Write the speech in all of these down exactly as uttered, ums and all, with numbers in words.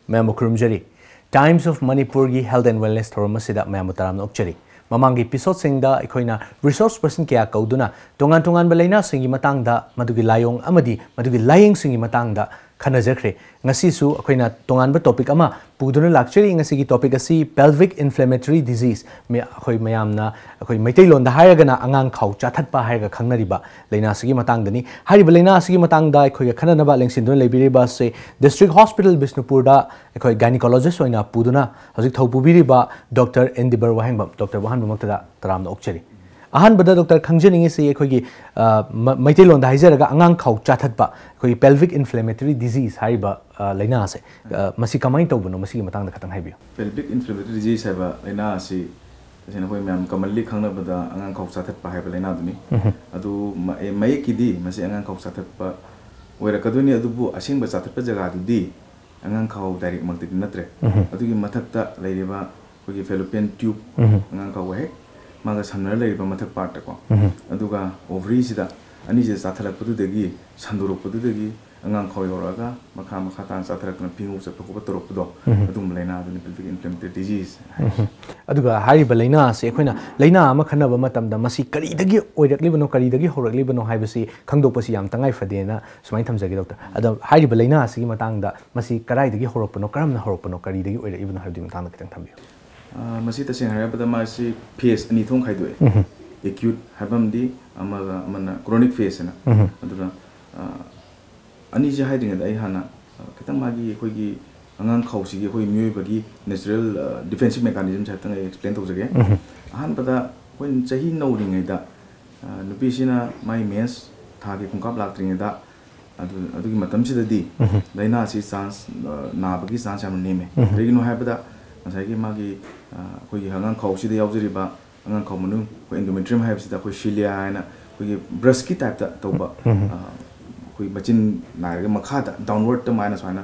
ꯃꯌꯥꯝꯕꯨ ꯈꯨꯔꯨꯝꯖꯔꯤ꯫ Times of Manipurꯒꯤ Health and Wellness ꯊꯧꯔꯝ ꯑꯁꯤꯗ ꯃꯌꯥꯝꯕꯨ ꯇꯔꯥꯝꯅ ꯑꯣꯛꯆꯔꯤ꯫ ꯃꯃꯥꯡꯒꯤ episodeꯁꯤꯡꯗ ꯑꯩꯈꯣꯏꯅ resource person ꯀꯌꯥ ꯀꯧꯗꯨꯅ ꯇꯣꯉꯥꯟ ꯇꯣꯉꯥꯟꯕ ꯂꯥꯏꯅꯥꯁꯤꯡꯒꯤ ꯃꯇꯥꯡꯗ, ꯃꯗꯨꯒꯤ ꯂꯥꯏꯑꯣꯡ ꯑꯃꯗꯤ ꯃꯗꯨꯒꯤ ꯂꯥꯏꯌꯦꯡꯁꯤꯡꯒꯤ ꯃꯇꯥꯡꯗ ꯈꯟꯅꯖꯈ꯭ꯔꯦ꯫ ꯉꯁꯤꯁꯨ ꯑꯩꯈꯣꯏꯅ ꯇꯣꯉꯥꯟꯕ topic ꯑꯃ ꯄꯨꯗꯨꯅ ꯂꯥꯛꯆꯔꯤ꯫ ꯉꯁꯤꯒꯤ topic ꯑꯁꯤ pelvic inflammatory disease꯫ ꯃꯤ-, ꯑꯩꯈꯣꯏ ꯃꯌꯥꯝꯅ, ꯑꯩꯈꯣꯏ ꯃꯩꯇꯩꯂꯣꯟꯗ ꯍꯥꯏꯔꯒꯅ ꯑꯉꯥꯡ ꯈꯥꯎ ꯆꯥꯊꯠꯄ ꯍꯥꯏꯔꯒ ꯈꯪꯅꯔꯤꯕ ꯂꯥꯏꯅꯥ ꯑꯁꯤꯒꯤ ꯃꯇꯥꯡꯗꯅꯤ꯫ ꯍꯥꯏꯔꯤꯕ ꯂꯥꯏꯅꯥ ꯑꯁꯤꯒꯤ ꯃꯇꯥꯡꯗ ꯑꯩꯈꯣꯏꯒ ꯈꯟꯅꯅꯕ ꯂꯦꯡꯁꯤꯟꯗꯨꯅ ꯂꯩꯕꯤꯔꯤꯕ ꯑꯁꯤ District Hospital ꯕꯤꯁꯅꯨꯄꯨꯔꯗ ꯑꯩꯈꯣꯏ gynecologist ꯑꯣꯏꯅ ꯄꯨꯗꯨꯅ ꯍꯧꯖꯤꯛ ꯊꯧ ꯄꯨꯕꯤꯔꯤꯕ Doctor ꯑꯦꯟꯗꯤꯕꯔ ꯋꯥꯍꯦꯡꯕꯝ꯫ Doctor ꯋꯥꯍꯟꯕꯃꯛꯇꯗ ꯇꯔꯥꯝꯅ ꯑꯣꯛꯆꯔꯤ꯫ ꯑꯍꯥꯟꯕꯗ Doctor ꯈꯪꯖꯅꯤꯡꯉꯤꯁꯤ ꯑꯩꯈꯣꯏꯒꯤ, ꯑ, ꯃ-, ꯃꯩꯇꯩꯂꯣꯟꯗ ꯍꯥꯏꯖꯔꯒ ꯑꯉꯥꯡ ꯈꯥꯎ ꯆꯥꯊꯠꯄ, ꯑꯩꯈꯣꯏꯒꯤ pelvic inflammatory disease ꯍꯥꯏꯔꯤꯕ, ꯑ, ꯂꯥꯏꯅꯥ ꯑꯁꯦ, ꯑ, ꯃꯁꯤ ꯀꯃꯥꯏꯅ ꯇꯧꯕꯅꯣ? ꯃꯁꯤꯒꯤ ꯃꯇꯥꯡꯗ ꯈꯇꯪ ꯍꯥꯏꯕꯤꯌꯨ꯫ Pelvic inflammatory disease ꯍꯥꯏꯕ ꯂꯥꯏꯅꯥ ꯑꯁꯤ ꯇꯁꯦꯡꯅ ꯑꯩꯈꯣꯏ ꯃꯌꯥꯝ commonly ꯈꯪꯅꯕꯗ ꯑꯉꯥꯡ ꯈꯥꯎ ꯆꯥꯊꯠꯄ ꯍꯥꯏꯕ ꯂꯥꯏꯅꯥꯗꯨꯅꯤ꯫ ꯎꯝ꯫ ꯑꯗꯨ ꯃ-, ꯑꯦ, ꯃꯌꯦꯛꯀꯤꯗꯤ ꯃꯁꯤ ꯑꯉꯥꯡ ꯈꯥꯎ ꯆꯥꯊꯠꯄ ꯑꯣꯏꯔꯛꯀꯗꯣꯏꯅꯤ, ꯑꯗꯨꯕꯨ ꯑꯁꯦꯡꯕ ꯆꯥꯊꯠꯄ ꯖꯒꯥꯗꯨꯗꯤ ꯑꯉꯥꯡ ꯈꯥꯎ directꯃꯛꯇꯗꯤ ꯅꯠꯇ꯭ꯔꯦ꯫ ꯎꯝ꯫ ꯑꯗꯨꯒꯤ ꯃꯊꯛꯇ ꯂꯩꯔꯤꯕ ꯑꯩꯈꯣꯏꯒꯤ fallopian tube, ꯎꯝ꯫ ꯑꯉꯥꯡ ꯈꯥꯎ ꯍꯦꯛ ꯃꯥꯒ ꯁꯝꯅꯔ ꯂꯩꯔꯤꯕ ꯃꯊꯛ partꯇꯀꯣ, ꯎꯝ꯫ ꯑꯗꯨꯒ ovaryꯁꯤꯗ ꯑꯅꯤꯁꯤꯗ ꯆꯥꯊꯠꯂꯛꯄꯗꯨꯗꯒꯤ, ꯁꯟꯗꯣꯔꯛꯄꯗꯨꯗꯒꯤ ꯑꯉꯥꯡ ꯈꯥꯎ ꯌꯧꯔꯛꯑꯒ ꯃꯈꯥ, ꯃꯈꯥ ꯇꯥꯅ ꯆꯥꯊꯔꯛꯇꯨꯅ ꯐꯤꯉꯧ ꯆꯠꯄ ꯈꯣꯠꯄ ꯇꯧꯔꯛꯄꯗꯣ, ꯎꯝ꯫ ꯑꯗꯨꯒꯨꯝꯕ ꯂꯥꯏꯅꯥꯗꯨꯅꯤ pelvic inflammatory disease ꯍꯥꯏꯔꯤꯁꯦ꯫ ꯎꯝ꯫ ꯑꯗꯨꯒ ꯍꯥꯏꯔꯤꯕ ꯂꯥꯏꯅꯥ ꯑꯁꯤ ꯑꯩꯈꯣꯏꯅ ꯂꯥꯏꯅꯥ ꯑꯃ ꯈꯟꯅꯕ ꯃꯇꯝꯗ ꯃꯁꯤ ꯀꯔꯤꯗꯒꯤ ꯑꯣꯏꯔꯛꯂꯤꯕꯅꯣ, ꯀꯔꯤꯗꯒꯤ ꯍꯧꯔꯛꯂꯤꯕꯅꯣ ꯍꯥꯏꯕꯁꯤ ꯈꯪꯗꯣꯛꯄꯁꯤ ꯌꯥꯝ ꯇꯉꯥꯏ ꯐꯗꯦꯅ ꯁꯨꯃꯥꯏꯅ ꯊꯝꯖꯒꯦ, Doctor꯫ ꯑꯗꯣ ꯍꯥꯏꯔꯤꯕ ꯂꯥꯏꯅꯥ ꯑꯁꯤꯒꯤ ꯃꯇꯥꯡꯗ ꯃꯁꯤ ꯀꯗꯥꯏꯗꯒꯤ ꯍꯧꯔꯛꯄꯅꯣ, ꯀꯔꯝꯅ ꯍꯧꯔꯛꯄꯅꯣ, ꯀꯔꯤꯗꯒꯤ ꯑꯣꯏꯔꯛꯏꯕꯅꯣ ꯍꯥꯏꯕꯗꯨꯒꯤ ꯃꯇꯥꯡꯗ ꯈꯤꯇꯪ ꯊꯝꯕꯤꯌꯨ꯫ ꯑ, ꯃꯁꯤ ꯇꯁꯦꯡꯅ ꯍꯥꯏꯔꯕꯗ ꯃꯥꯁꯤ phase ꯑꯅꯤ ꯊꯣꯛꯅ ꯈꯥꯏꯗꯣꯛꯑꯦ꯫ ꯎꯝ꯫ Acute ꯍꯥꯏꯕ ꯑꯃꯗꯤ, ꯑꯃꯒ ꯑꯃꯅ chronic phase ꯍꯥꯏꯅ꯫ ꯎꯝ꯫ ꯑꯗꯨꯅ, ꯑ, ꯑꯅꯤꯁꯦ ꯍꯥꯏꯗ꯭ꯔꯤꯉꯩꯗ ꯑꯩ ꯍꯥꯟꯅ, ꯑ, ꯈꯤꯇꯪ ꯃꯥꯒꯤ ꯑꯩꯈꯣꯏꯒꯤ ꯑꯉꯥꯡ ꯈꯥꯎꯁꯤꯒꯤ ꯑꯩꯈꯣꯏ ꯃꯤꯑꯣꯏꯕꯒꯤ natural, ꯑ, defensive mechanismꯁꯦ ꯍꯥꯏꯐꯦꯠꯇꯪ ꯑꯩ explain ꯇꯧꯖꯒꯦ꯫ ꯎꯝ꯫ ꯑꯍꯥꯟꯕꯗ ꯑꯩꯈꯣꯏꯅ ꯆꯍꯤ ꯅꯧꯔꯤꯉꯩꯗ, ꯑ, ꯅꯨꯄꯤꯁꯤꯅ ꯃꯥꯒꯤ mens ꯊꯥꯒꯤ ꯈꯣꯡꯀꯥꯞ ꯂꯥꯛꯇ꯭ꯔꯤꯉꯩꯗ, ꯑꯗꯨ, ꯑꯗꯨꯒꯤ ꯃꯇꯝꯁꯤꯗꯗꯤ ꯎꯝ꯫ ꯂꯥꯏꯅꯥꯁꯤ chance, ꯑ, ꯅꯥꯕꯒꯤ chance ꯌꯥꯝꯅ ꯅꯦꯝꯃꯦ꯫ ꯎꯝ꯫ ꯀꯔꯤꯒꯤꯅꯣ ꯍꯥꯏꯕꯗ ꯉꯁꯥꯏꯒꯤ ꯃꯥꯒꯤ, ꯑ, ꯑꯩꯈꯣꯏꯒꯤ ꯑꯉꯥꯡ ꯈꯥꯎꯁꯤꯗ ꯌꯥꯎꯖꯔꯤꯕ ꯑꯉꯥꯡ ꯈꯥꯎ ꯃꯅꯨꯡ, ꯑꯩꯈꯣꯏ endometrium ꯍꯥꯏꯕꯁꯤꯗ ꯑꯩꯈꯣꯏ cilia ꯍꯥꯏꯅ ꯑꯩꯈꯣꯏꯒꯤ brushꯀꯤ typeꯇ ꯇꯧꯕ, ꯎꯝ꯫ ꯑ, ꯑꯩꯈꯣꯏ ꯃꯆꯤꯟ ꯅꯥꯏꯔꯒ ꯃꯈꯥꯗ downwardꯇ ꯃꯥꯏꯅ ꯁꯨꯃꯥꯏꯅ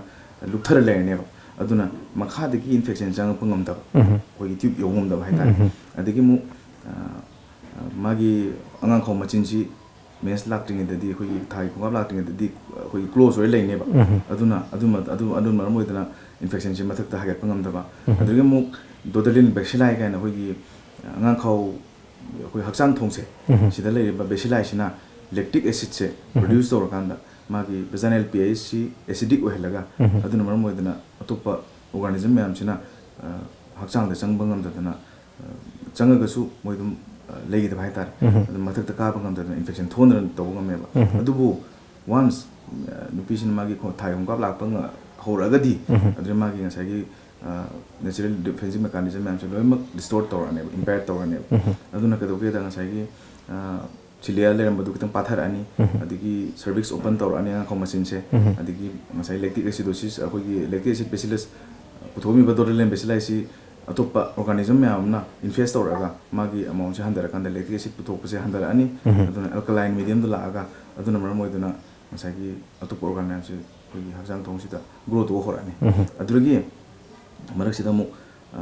ꯂꯨꯞꯊꯔ ꯂꯩꯔꯅꯦꯕ꯫ ꯑꯗꯨꯅ ꯃꯈꯥꯗꯒꯤ infection ꯆꯪꯉꯛꯄ ꯉꯝꯗꯕ, ꯎꯝ꯫ ꯑꯩꯈꯣꯏꯒꯤ tube ꯌꯧꯕ ꯉꯝꯗꯕ ꯍꯥꯏꯇꯥꯔꯦ꯫ ꯎꯝ꯫ ꯑꯗꯒꯤ ꯑꯃꯨꯛ, ꯑ, ꯑ, ꯃꯥꯒꯤ ꯑꯉꯥꯡ ꯈꯥꯎ ꯃꯆꯤꯟꯁꯤ ꯃꯦꯟꯁ ꯂꯥꯛꯇ꯭ꯔꯤꯉꯩꯗꯗꯤ, ꯑꯩꯈꯣꯏꯒꯤ ꯊꯥꯒꯤ ꯈꯣꯡꯀꯥꯞ ꯂꯥꯛꯇ꯭ꯔꯤꯉꯩꯗꯗꯤ ꯑꯩꯈꯣꯏꯒꯤ ꯀ꯭ꯂꯣꯖ ꯑꯣꯏꯔ ꯂꯩꯅꯦꯕ꯫ ꯑꯗꯨꯅ ꯑꯗꯨꯃ ꯑꯗꯨ ꯑꯗꯨꯅ ꯃꯔꯝ ꯑꯣꯏꯗꯅ ꯏꯟꯐꯦꯛꯁꯟꯁꯦ ꯃꯊꯛꯇ ꯍꯥꯏꯒꯠꯄ ꯉꯝꯗꯕ꯫ ꯑꯗꯨꯗꯒꯤ ꯑꯃꯨꯛ ꯗꯣꯗꯔꯂꯤꯟ ꯕꯦꯁꯤꯂꯥꯏ ꯀꯥꯏꯅ ꯑꯩꯈꯣꯏꯒꯤ ꯑꯉꯥꯡꯈꯥꯎ, ꯑꯩꯈꯣꯏ ꯍꯛꯆꯥꯡ ꯊꯣꯡꯁꯦ, ꯁꯤꯗ ꯂꯩꯔꯤꯕ ꯕꯦꯁꯤꯂꯥꯏꯁꯤꯅ ꯂꯦꯛꯇꯤꯛ ꯑꯦꯁꯤꯠꯁꯦ ꯄ꯭ꯔꯣꯗ꯭ꯌꯨꯁ ꯇꯧꯔꯀꯥꯟꯗ ꯃꯥꯒꯤ ꯚꯦꯖꯥꯏꯅꯦꯜ ꯄꯤ ꯑꯩꯆꯁꯤ ꯑꯦꯁꯤꯗꯤꯛ ꯑꯣꯏꯍꯜꯂꯒ, ꯑꯗꯨꯅ ꯃꯔꯝ ꯑꯣꯏꯗꯅ ꯑꯇꯣꯞꯄ ꯑꯣꯔꯒꯥꯅꯤꯖꯝ ꯃꯌꯥꯝꯁꯤꯅ ꯑ, ꯍꯛꯆꯥꯡꯗ ꯆꯪꯕ ꯉꯝꯗꯗꯅ, ꯑ, ꯆꯪꯉꯒꯁꯨ ꯃꯣꯏ ꯑꯗꯨꯝ ꯑ, ꯂꯩꯈꯤꯗꯕ ꯍꯥꯏꯇꯥꯔꯦ꯫ ꯑꯗꯨ ꯃꯊꯛꯇ ꯀꯥꯕ ꯉꯝꯗꯗꯅ ꯏꯟꯐꯦꯛꯁꯟ ꯊꯣꯛꯍꯟꯗꯅ ꯇꯧꯕ ꯉꯝꯃꯦꯕ꯫ ꯑꯗꯨꯕꯨ ꯋꯥꯟꯁ ꯅꯨꯄꯤꯁꯤꯅ ꯃꯥꯒꯤ ꯈꯣ-, ꯊꯥꯒꯤ ꯈꯣꯡꯀꯥꯞ ꯂꯥꯛꯄ ꯉ-, ꯍꯧꯔꯛꯑꯒꯗꯤ, ꯑꯗꯨꯅ ꯃꯥꯒꯤ ꯉꯁꯥꯏꯒꯤ ꯅꯦꯆꯔꯦꯜ ꯗꯤꯐꯦꯟꯁꯤꯞ ꯃꯦꯀꯥꯅꯤꯖꯝ ꯃꯌꯥꯝꯁꯦ ꯂꯣꯏꯅꯃꯛ ꯗꯤꯁꯇꯣꯔꯠ ꯇꯧꯔꯛꯑꯅꯦꯕ, ꯏꯝꯄꯦꯌꯔ ꯇꯧꯔꯛꯑꯅꯦꯕ꯫ ꯑꯗꯨꯅ ꯀꯩꯗꯧꯒꯦꯗ, ꯉꯁꯥꯏꯒꯤ ꯑ, ꯁꯤꯂꯤꯌꯥ ꯂꯩꯔꯝꯕꯗꯨ ꯈꯤꯇꯪ ꯄꯥꯊꯔꯛꯑꯅꯤ, ꯑꯗꯒꯤ ꯁꯔꯚꯤꯛꯁ ꯑꯣꯄꯟ ꯇꯧꯔꯛꯑꯅꯤ ꯑꯉꯥꯡꯈꯥꯎ ꯃꯆꯤꯟꯁꯦ, ꯑꯗꯒꯤ ꯉꯁꯥꯏ ꯂꯦꯛꯇꯤꯛ ꯑꯦꯁꯤꯗꯣꯁꯤꯁ, ꯑꯩꯈꯣꯏꯒꯤ ꯂꯦꯛꯇꯤꯛ ꯑꯦꯁꯤꯠ ꯕꯦꯁꯤꯂꯁ ꯄꯨꯊꯣꯛꯑꯝꯃꯤꯕ ꯗꯣꯗꯔꯂꯦꯟ ꯕꯦꯁꯤꯂꯥꯏꯁꯤ ꯑꯇꯣꯞꯄ ꯑꯣꯔꯒꯥꯅꯤꯖꯝ ꯃꯌꯥꯝ ꯑꯃꯅ ꯏꯟꯐꯦꯁ ꯇꯧꯔꯛꯑꯒ ꯃꯥꯒꯤ ꯑꯦꯃꯥꯎꯟꯁꯦ ꯍꯟꯊꯔꯀꯥꯟꯗ ꯂꯦꯛꯇꯤꯛ ꯑꯦꯁꯤꯠ ꯄꯨꯊꯣꯛꯄꯁꯦ ꯍꯟꯊꯔꯛꯑꯅꯤ꯫ ꯑꯗꯨꯅ ꯑꯦꯜꯀꯂꯥꯏꯟ ꯃꯤꯗꯤꯌꯝꯗ ꯂꯥꯛꯑꯒ, ꯑꯗꯨꯅ ꯃꯔꯝ ꯑꯣꯏꯗꯨꯅ ꯉꯁꯥꯏꯒꯤ ꯑꯇꯣꯞꯄ ꯑꯣꯔꯒꯥꯟ ꯃꯌꯥꯝꯁꯦ ꯑꯩꯈꯣꯏꯒꯤ ꯍꯛꯆꯥꯡ ꯊꯣꯡꯁꯤꯗ ꯒ꯭ꯔꯣ ꯇꯧꯕ ꯍꯧꯔꯛꯑꯅꯤ꯫ ꯑꯗꯨꯗꯒꯤ ꯃꯔꯛꯁꯤꯗ ꯑꯃꯨꯛ, ꯑ,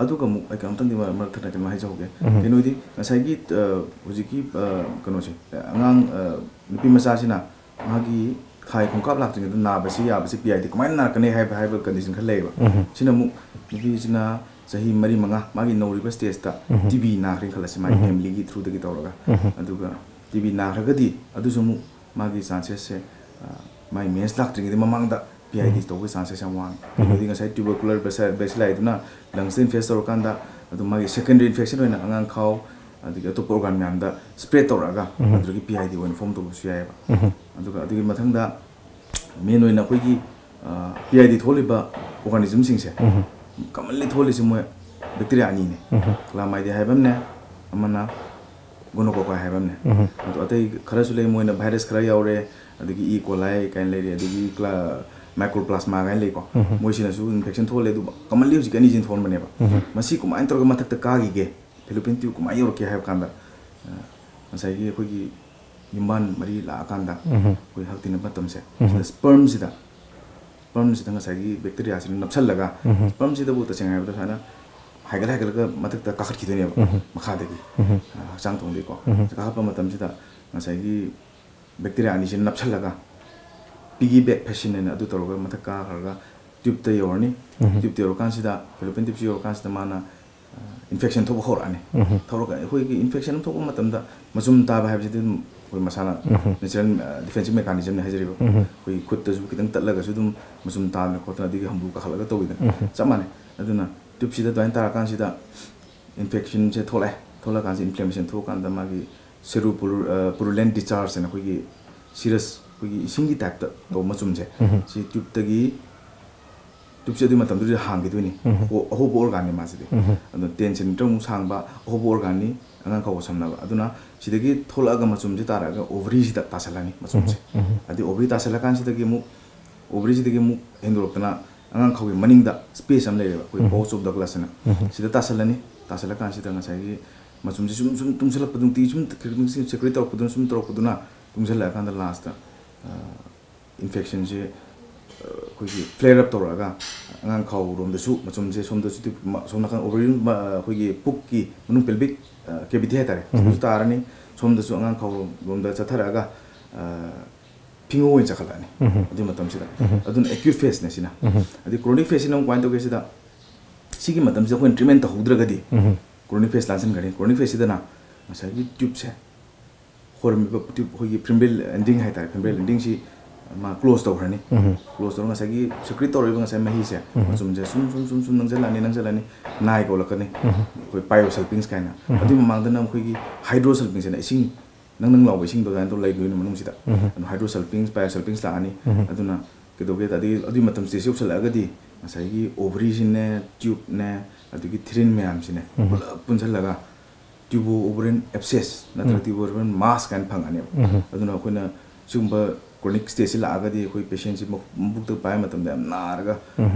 ꯑꯗꯨꯒ ꯑꯃꯨꯛ ꯑꯩ ꯀꯩꯅꯣꯝꯇꯪꯗꯤ ꯃꯔꯛ, ꯃꯔꯛ ꯊꯠꯅ ꯀꯩꯅꯣꯝ ꯍꯥꯏꯖꯍꯧꯒꯦ꯫ ꯀꯩꯅꯣꯗꯤ ꯉꯁꯥꯏꯒꯤ, ꯑ, ꯍꯧꯖꯤꯛꯀꯤ, ꯑ, ꯀꯩꯅꯣꯁꯦ, ꯑꯉꯥꯡ, ꯑ, ꯅꯨꯄꯤ ꯃꯆꯥꯁꯤꯅ ꯃꯥꯒꯤ ꯊꯥꯒꯤ ꯈꯣꯡꯀꯥꯞ ꯂꯥꯛꯇ꯭ꯔꯤꯉꯩꯗ ꯅꯥꯕꯁꯤ ꯌꯥꯕꯁꯤ ꯄꯤ ꯑꯥꯏ ꯗꯤ ꯀꯃꯥꯏꯅ ꯅꯥꯔꯛꯀꯅꯤ ꯍꯥꯏꯕ, ꯍꯥꯏꯕ ꯀꯟꯗꯤꯁꯟ ꯈꯔ ꯂꯩꯌꯦꯕ꯫ ꯁꯤꯅ ꯑꯃꯨꯛ ꯅꯨꯄꯤꯁꯤꯅ ꯆꯍꯤ ꯃꯔꯤ ꯃꯉꯥ, ꯃꯥꯒꯤ ꯅꯧꯔꯤꯕ ꯁ꯭ꯇꯦꯖꯇ ꯇꯤ ꯕꯤ ꯅꯥꯈ꯭ꯔꯦꯅ ꯈꯜꯂꯁꯤ, ꯃꯥꯒꯤ ꯐꯦꯃꯤꯂꯤꯒꯤ ꯊ꯭ꯔꯨꯗꯒꯤ ꯇꯧꯔꯒ꯫ ꯑꯗꯨꯒ ꯇꯤ ꯕꯤ ꯅꯥꯈ꯭ꯔꯒꯗꯤ ꯑꯗꯨꯁꯨ ꯑꯃꯨꯛ ꯃꯥꯒꯤ ꯆꯥꯟꯁꯦꯁꯁꯦ, ꯑ, ꯃꯥꯒꯤ ꯃꯦꯟꯁ ꯂꯥꯛꯇ꯭ꯔꯤꯉꯩꯗ ꯃꯃꯥꯡꯗ ꯄꯤ ꯑꯥꯏ ꯗꯤ ꯇꯧꯕꯒꯤ ꯆꯥꯟꯁꯦꯁ ꯌꯥꯝ ꯋꯥꯡꯉꯤ꯫ ꯀꯩꯅꯣꯗꯤ ꯉꯁꯥꯏ ꯇ꯭ꯌꯨꯕꯔꯀꯨꯂꯔ ꯕꯦꯁꯤꯂꯥꯏꯗꯨꯅ ꯂꯪꯁꯇ ꯏꯟꯐꯦꯁ ꯇꯧꯔꯀꯥꯟꯗ ꯑꯗꯨꯝ ꯃꯥꯒꯤ ꯁꯦꯀꯦꯟꯗꯔꯤ ꯏꯟꯐꯦꯛꯁꯟ ꯑꯣꯏꯅ ꯑꯉꯥꯡꯈꯥꯎ ꯑꯗꯒꯤ ꯑꯇꯣꯞꯄ ꯑꯣꯔꯒꯥꯟ ꯃꯌꯥꯝꯗ ꯁ꯭ꯄ꯭ꯔꯦꯗ ꯇꯧꯔꯛꯑꯒ ꯑꯗꯨꯗꯒꯤ ꯄꯤ ꯑꯥꯏ ꯗꯤ ꯑꯣꯏꯅ ꯐꯣꯝ ꯇꯧꯕꯁꯨ ꯌꯥꯏꯑꯕ꯫ ꯑꯗꯨꯒ ꯑꯗꯨꯒꯤ ꯃꯊꯪꯗ ꯃꯦꯟ ꯑꯣꯏꯅ ꯑꯩꯈꯣꯏꯒꯤ, ꯑ, ꯄꯤ ꯑꯥꯏ ꯗꯤ ꯊꯣꯛꯍꯜꯂꯤꯕ ꯑꯣꯔꯒꯥꯅꯤꯖꯝꯁꯤꯡꯁꯦ ꯀꯃꯟꯂꯤ ꯊꯣꯛꯍꯜꯂꯤꯁꯦ ꯃꯣꯏ ꯕꯦꯛꯇꯤꯔꯤꯌꯥ ꯑꯅꯤꯅꯦ꯫ ꯀ꯭ꯂꯥꯃꯥꯏꯗꯤꯌꯥ ꯍꯥꯏꯕ ꯑꯃꯅꯦ, ꯑꯃꯅ ꯒꯣꯅꯣꯀꯣꯀꯥꯏ ꯍꯥꯏꯕ ꯑꯃꯅꯦ꯫ ꯑꯗꯣ ꯑꯇꯩ ꯈꯔꯁꯨ ꯂꯩ, ꯃꯣꯏꯅ ꯚꯥꯏꯔꯁ ꯈꯔ ꯌꯥꯎꯔꯦ, ꯑꯗꯒꯤ ꯏ ꯀꯣꯂꯥꯏ ꯀꯥꯏꯅ ꯂꯩꯔꯦ, ꯑꯗꯒꯤ ꯀ꯭ꯂꯥ-, ꯃꯥꯏꯀ꯭ꯔꯣꯄ꯭ꯂꯥꯁꯃꯥ ꯀꯥꯏꯅ ꯂꯩꯀꯣ꯫ ꯃꯣꯏꯁꯤꯅꯁꯨ ꯏꯟꯐꯦꯛꯁꯟ ꯊꯣꯛꯍꯜꯂꯦ, ꯑꯗꯨꯕꯨ ꯀꯃꯟꯂꯤ ꯍꯧꯖꯤꯛꯀꯤ ꯑꯅꯤꯁꯤꯅ ꯊꯣꯛꯍꯟꯕꯅꯦꯕ꯫ ꯃꯁꯤ ꯀꯃꯥꯏꯅ ꯇꯧꯔꯒ ꯃꯊꯛꯇ ꯀꯥꯈꯤꯒꯦ, ꯐꯦꯂꯣꯄꯤꯌꯟ ꯇ꯭ꯌꯨꯕ ꯀꯃꯥꯏꯅ ꯌꯧꯔꯛꯀꯦ ꯍꯥꯏꯕ ꯀꯥꯟꯗ, ꯑ, ꯉꯁꯥꯏꯒꯤ ꯑꯩꯈꯣꯏꯒꯤ ꯌꯨꯝꯕꯥꯟ ꯃꯔꯤ ꯂꯥꯛꯑꯀꯥꯟꯗ ꯑꯩꯈꯣꯏ ꯍꯛ ꯇꯤꯟꯅꯕ ꯃꯇꯝꯁꯦ, ꯁꯤꯗ ꯁ꯭ꯄꯔꯝꯁꯤꯗ, ꯁ꯭ꯄꯔꯝꯁꯤꯗ ꯉꯁꯥꯏꯒꯤ ꯕꯦꯛꯇꯤꯔꯤꯌꯥꯁꯤꯅ ꯅꯞꯁꯜꯂꯒ, ꯁ꯭ꯄꯔꯝꯁꯤꯗꯕꯨ ꯇꯁꯦꯡꯅ ꯍꯥꯏꯔꯕꯗ ꯁꯨꯃꯥꯏꯅ ꯍꯥꯏꯒꯠ ꯍꯥꯏꯒꯠꯂꯒ ꯃꯊꯛꯇ ꯀꯥꯈꯠꯈꯤꯗꯣꯏꯅꯦꯕ, ꯃꯈꯥꯗꯒꯤ, ꯑ, ꯍꯛꯆꯥꯡ ꯊꯣꯡꯗꯒꯤꯀꯣ꯫ ꯀꯥꯈꯠꯄ ꯃꯇꯝꯁꯤꯗ ꯉꯁꯥꯏꯒꯤ ꯕꯦꯛꯇꯤꯔꯤꯌꯥ ꯑꯅꯤꯁꯤꯅ ꯅꯞꯁꯜꯂꯒ, ꯄꯤꯒꯤ ꯕꯦꯛ ꯐꯦꯁꯤꯟ ꯍꯥꯏꯅ ꯑꯗꯨ ꯇꯧꯔꯒ ꯃꯊꯛ ꯀꯥꯈ꯭ꯔꯒ ꯇ꯭ꯌꯨꯕꯇ ꯌꯧꯔꯅꯤ꯫ ꯇ꯭ꯌꯨꯕꯇ ꯌꯧꯔꯀꯥꯟꯁꯤꯗ, ꯐꯦꯂꯣꯄꯤꯌꯟ ꯇ꯭ꯌꯨꯕꯁꯤ ꯌꯧꯔꯀꯥꯟꯁꯤꯗ ꯃꯥꯅ, ꯑ, ꯏꯟꯐꯦꯛꯁꯟ ꯊꯣꯛꯄ ꯍꯧꯔꯛꯑꯅꯤ꯫ ꯊꯣꯛꯂꯛꯀ-, ꯑꯩꯈꯣꯏꯒꯤ ꯏꯟꯐꯦꯛꯁꯟ ꯑꯃ ꯊꯣꯛꯄ ꯃꯇꯝꯗ ꯃꯆꯨꯝ ꯇꯥꯕ ꯍꯥꯏꯕꯁꯤꯗꯤ ꯑꯗꯨꯝ ꯑꯩꯈꯣꯏ ꯃꯁꯥꯅ natural, ꯑ, defensive mechanism ꯅꯤ ꯍꯥꯏꯖꯔꯤꯕ꯫ ꯑꯩꯈꯣꯏꯒꯤ ꯈꯨꯠꯇꯁꯨ ꯈꯤꯇꯪ ꯇꯠꯂꯒꯁꯨ ꯑꯗꯨꯝ ꯃꯆꯨꯝ ꯇꯥꯗꯅ ꯈꯣꯠꯇꯅ, ꯑꯗꯒꯤ ꯍꯝꯕꯨ ꯀꯥꯈꯠꯂꯒ ꯇꯧꯋꯤꯗꯅ, ꯆꯞ ꯃꯥꯟꯅꯩ꯫ ꯑꯗꯨꯅ ꯇ꯭ꯌꯨꯕꯁꯤꯗ ꯑꯗꯨꯃꯥꯏꯅ ꯇꯥꯔꯀꯥꯟꯁꯤꯗ ꯏꯟꯐꯦꯛꯁꯟꯁꯦ ꯊꯣꯛꯂꯛꯑꯦ꯫ ꯊꯣꯛꯂꯛꯀꯥꯟꯁꯤꯗ ꯏꯟꯐ꯭ꯂꯦꯃꯦꯁꯟ ꯊꯣꯛꯑꯀꯥꯟꯗ ꯃꯥꯒꯤ ꯁꯦꯔꯨ ꯄꯨꯔꯨ-, ꯑ, ꯄꯨꯔꯨꯂꯦꯟ ꯗꯤꯆꯥꯔꯖ ꯍꯥꯏꯅ ꯑꯩꯈꯣꯏꯒꯤ ꯁꯤꯔꯁ, ꯑꯩꯈꯣꯏꯒꯤ ꯏꯁꯤꯡꯒꯤ ꯇꯥꯏꯞꯇ ꯇꯧꯕ ꯃꯆꯨꯝꯁꯦ, ꯁꯤ ꯇ꯭ꯌꯨꯕꯇꯒꯤ, ꯇ꯭ꯌꯨꯕꯁꯦ ꯑꯗꯨꯒꯤ ꯃꯇꯝꯗꯨꯗ ꯍꯥꯡꯈꯤꯗꯣꯏꯅꯤ꯫ ꯑꯍꯣ-, ꯑꯍꯣꯕ ꯑꯣꯔꯒꯥꯟꯅꯤ ꯃꯥꯁꯤꯗꯤ꯫ ꯑꯗꯣ ꯇꯦꯟ ꯁꯦꯟꯇꯤꯃꯤꯇꯔꯃꯨꯛ ꯁꯥꯡꯕ ꯑꯍꯣꯕ ꯑꯣꯔꯒꯥꯟꯅꯤ, ꯑꯉꯥꯡ ꯈꯥꯎꯒ ꯁꯝꯅꯕ꯫ ꯑꯗꯨꯅ ꯁꯤꯗꯒꯤ ꯊꯣꯛꯂꯛꯑꯒ ꯃꯆꯨꯝꯁꯦ ꯇꯥꯔꯛꯑꯒ ꯑꯣꯚꯔꯤꯁꯤꯗ ꯇꯥꯁꯜꯂꯅꯤ ꯃꯆꯨꯝꯁꯦ꯫ ꯑꯗꯩ ꯑꯣꯚꯔꯤ ꯇꯥꯁꯜꯂꯀꯥꯟꯁꯤꯗꯒꯤ ꯑꯃꯨꯛ ꯑꯣꯚꯔꯤꯁꯤꯗꯒꯤ ꯑꯃꯨꯛ ꯍꯦꯟꯗꯣꯔꯛꯇꯅ ꯑꯉꯥꯡ ꯈꯥꯎꯒꯤ ꯃꯅꯤꯡꯗ ꯁ꯭ꯄꯦꯁ ꯑꯃ ꯂꯩꯔꯦꯕ, ꯑꯩꯈꯣꯏ pouch of Douglas ꯍꯥꯏꯅ꯫ ꯁꯤꯗ ꯇꯥꯁꯜꯂꯅꯤ꯫ ꯇꯥꯁꯜꯂꯀꯥꯟꯁꯤꯗ ꯉꯁꯥꯏꯒꯤ ꯃꯆꯨꯝꯁꯦ ꯁꯨꯝ, ꯁꯨꯝ ꯇꯨꯡꯁꯤꯜꯂꯛꯄꯗꯨ, ꯅꯨꯡꯇꯤꯒꯤ ꯁꯨꯝ ꯁꯦꯀ꯭ꯔꯦꯠ ꯇꯧꯔꯛꯄꯗꯨꯅ, ꯁꯨꯝ ꯇꯧꯔꯛꯄꯗꯨꯅ ꯇꯨꯡꯁꯤꯜꯂꯛꯑꯀꯥꯟꯗ ꯂꯥꯁꯇ, ꯑ, ꯏꯟꯐꯦꯛꯁꯟꯁꯦ, ꯑ, ꯑꯩꯈꯣꯏꯒꯤ flare up ꯇꯧꯔꯛꯑꯒ ꯑꯉꯥꯡ ꯈꯥꯎꯔꯣꯝꯗꯁꯨ ꯃꯆꯨꯝꯁꯦ ꯁꯣꯝꯗꯁꯨ ꯇꯤꯞ-, ꯃ-, ꯁꯣꯝ ꯅꯥꯀꯟ ovary, ꯃ-, ꯑ, ꯑꯩꯈꯣꯏꯒꯤ ꯄꯨꯛꯀꯤ ꯃꯅꯨꯡ pelvic, ꯑ, cavity ꯍꯥꯏꯇꯥꯔꯦ, ꯁꯤꯗꯁꯨ ꯇꯥꯔꯅꯤ, ꯁꯣꯝꯗꯁꯨ ꯑꯉꯥꯡ ꯈꯥꯎꯔꯣꯝꯗ ꯆꯠꯊꯔꯛꯑꯒ, ꯑ, ꯐꯤꯡꯉꯧ ꯑꯣꯏꯅ ꯆꯈꯠꯂꯛꯑꯅꯤ ꯑꯗꯨꯒꯤ ꯃꯇꯝꯁꯤꯗ꯫ ꯑꯗꯨꯅ acute phase ꯅꯦ ꯁꯤꯅ꯫ ꯑꯗꯩ chronic phase ꯁꯤꯅ ꯑꯃꯨꯛ ꯀꯃꯥꯏꯅ ꯇꯧꯒꯦ ꯁꯤꯗ, ꯁꯤꯒꯤ ꯃꯇꯝꯁꯤꯗ ꯑꯩꯈꯣꯏꯅ treatment ꯇꯧꯍꯧꯗ꯭ꯔꯒꯗꯤ chronic phase ꯂꯥꯟꯁꯤꯟꯈ꯭ꯔꯅꯤ꯫ Chronic phase ꯁꯤꯗꯅ ꯉꯁꯥꯏꯒꯤ ꯇ꯭ꯌꯨꯕꯁꯦ, ꯍꯣꯔꯝꯃꯤꯕ ꯇ꯭ꯌꯨꯕ, ꯑꯩꯈꯣꯏꯒꯤ ꯐꯤꯝꯕꯦꯜ ꯑꯦꯟꯗꯤꯡ ꯍꯥꯏꯇꯥꯔꯦ, ꯐꯤꯝꯕꯦꯜ ꯑꯦꯟꯗꯤꯡꯁꯤ ꯃꯥ close ꯇꯧꯈ꯭ꯔꯅꯤ꯫ Close ꯇꯧꯔꯒ ꯉꯁꯥꯏꯒꯤ ꯁꯦꯀ꯭ꯔꯦꯠ ꯇꯧꯔꯛꯏꯕ ꯉꯁꯥꯏ ꯃꯍꯤꯁꯦ, ꯃꯆꯨꯝꯁꯦ ꯁꯨꯝ, ꯁꯨꯝ, ꯁꯨꯝ, ꯁꯨꯝ ꯅꯪꯁꯤꯜꯂꯛꯑꯅꯤ, ꯅꯪꯁꯤꯜꯂꯛꯑꯅꯤ, ꯅꯥꯏ ꯀꯧꯔꯛꯀꯅꯤ꯫ ꯑꯩꯈꯣꯏ pyosulfings ꯀꯥꯏꯅ꯫ ꯑꯗꯨꯒꯤ ꯃꯃꯥꯡꯗꯅ ꯑꯩꯈꯣꯏꯒꯤ hydrosulfings ꯍꯥꯏꯅ ꯏꯁꯤꯡ ꯅꯪ ꯅꯪ ꯂꯥꯎꯕ ꯏꯁꯤꯡꯗꯣ ꯑꯗꯨꯃꯥꯏꯅ ꯇꯧꯔ ꯂꯩꯗꯣꯏꯅꯤ ꯃꯅꯨꯡꯁꯤꯗ꯫ ꯑꯗꯨꯅ hydrosulfings, pyosulfings ꯂꯥꯛꯑꯅꯤ꯫ ꯑꯗꯨꯅ ꯀꯩꯗꯧꯒꯦꯗ, ꯑꯗꯒꯤ ꯑꯗꯨꯒꯤ ꯃꯇꯝ stage ꯌꯧꯁꯜꯂꯛꯑꯒꯗꯤ ꯉꯁꯥꯏꯒꯤ ovary ꯁꯤꯅꯦ, ꯇ꯭ꯌꯨꯕꯅꯦ, ꯑꯗꯒꯤ ꯊꯤꯔꯤꯟ ꯃꯌꯥꯝꯁꯤꯅꯦ ꯄꯨꯂꯞ ꯄꯨꯟꯁꯤꯜꯂꯒ tubo-ovarian abscess ꯅꯠꯇ꯭ꯔꯒ tubo-ovarian mass ꯀꯥꯏꯅ ꯐꯪꯉꯅꯦꯕ꯫ ꯑꯗꯨꯅ ꯑꯩꯈꯣꯏꯅ ꯁꯤꯒꯨꯝꯕ chronic stage ꯁꯤ ꯂꯥꯛꯑꯒꯗꯤ ꯑꯩꯈꯣꯏ patient ꯁꯤ ꯃꯕꯨꯛꯇ ꯄꯥꯏꯕ ꯃꯇꯝꯗ ꯌꯥꯝ ꯅꯥꯔꯒ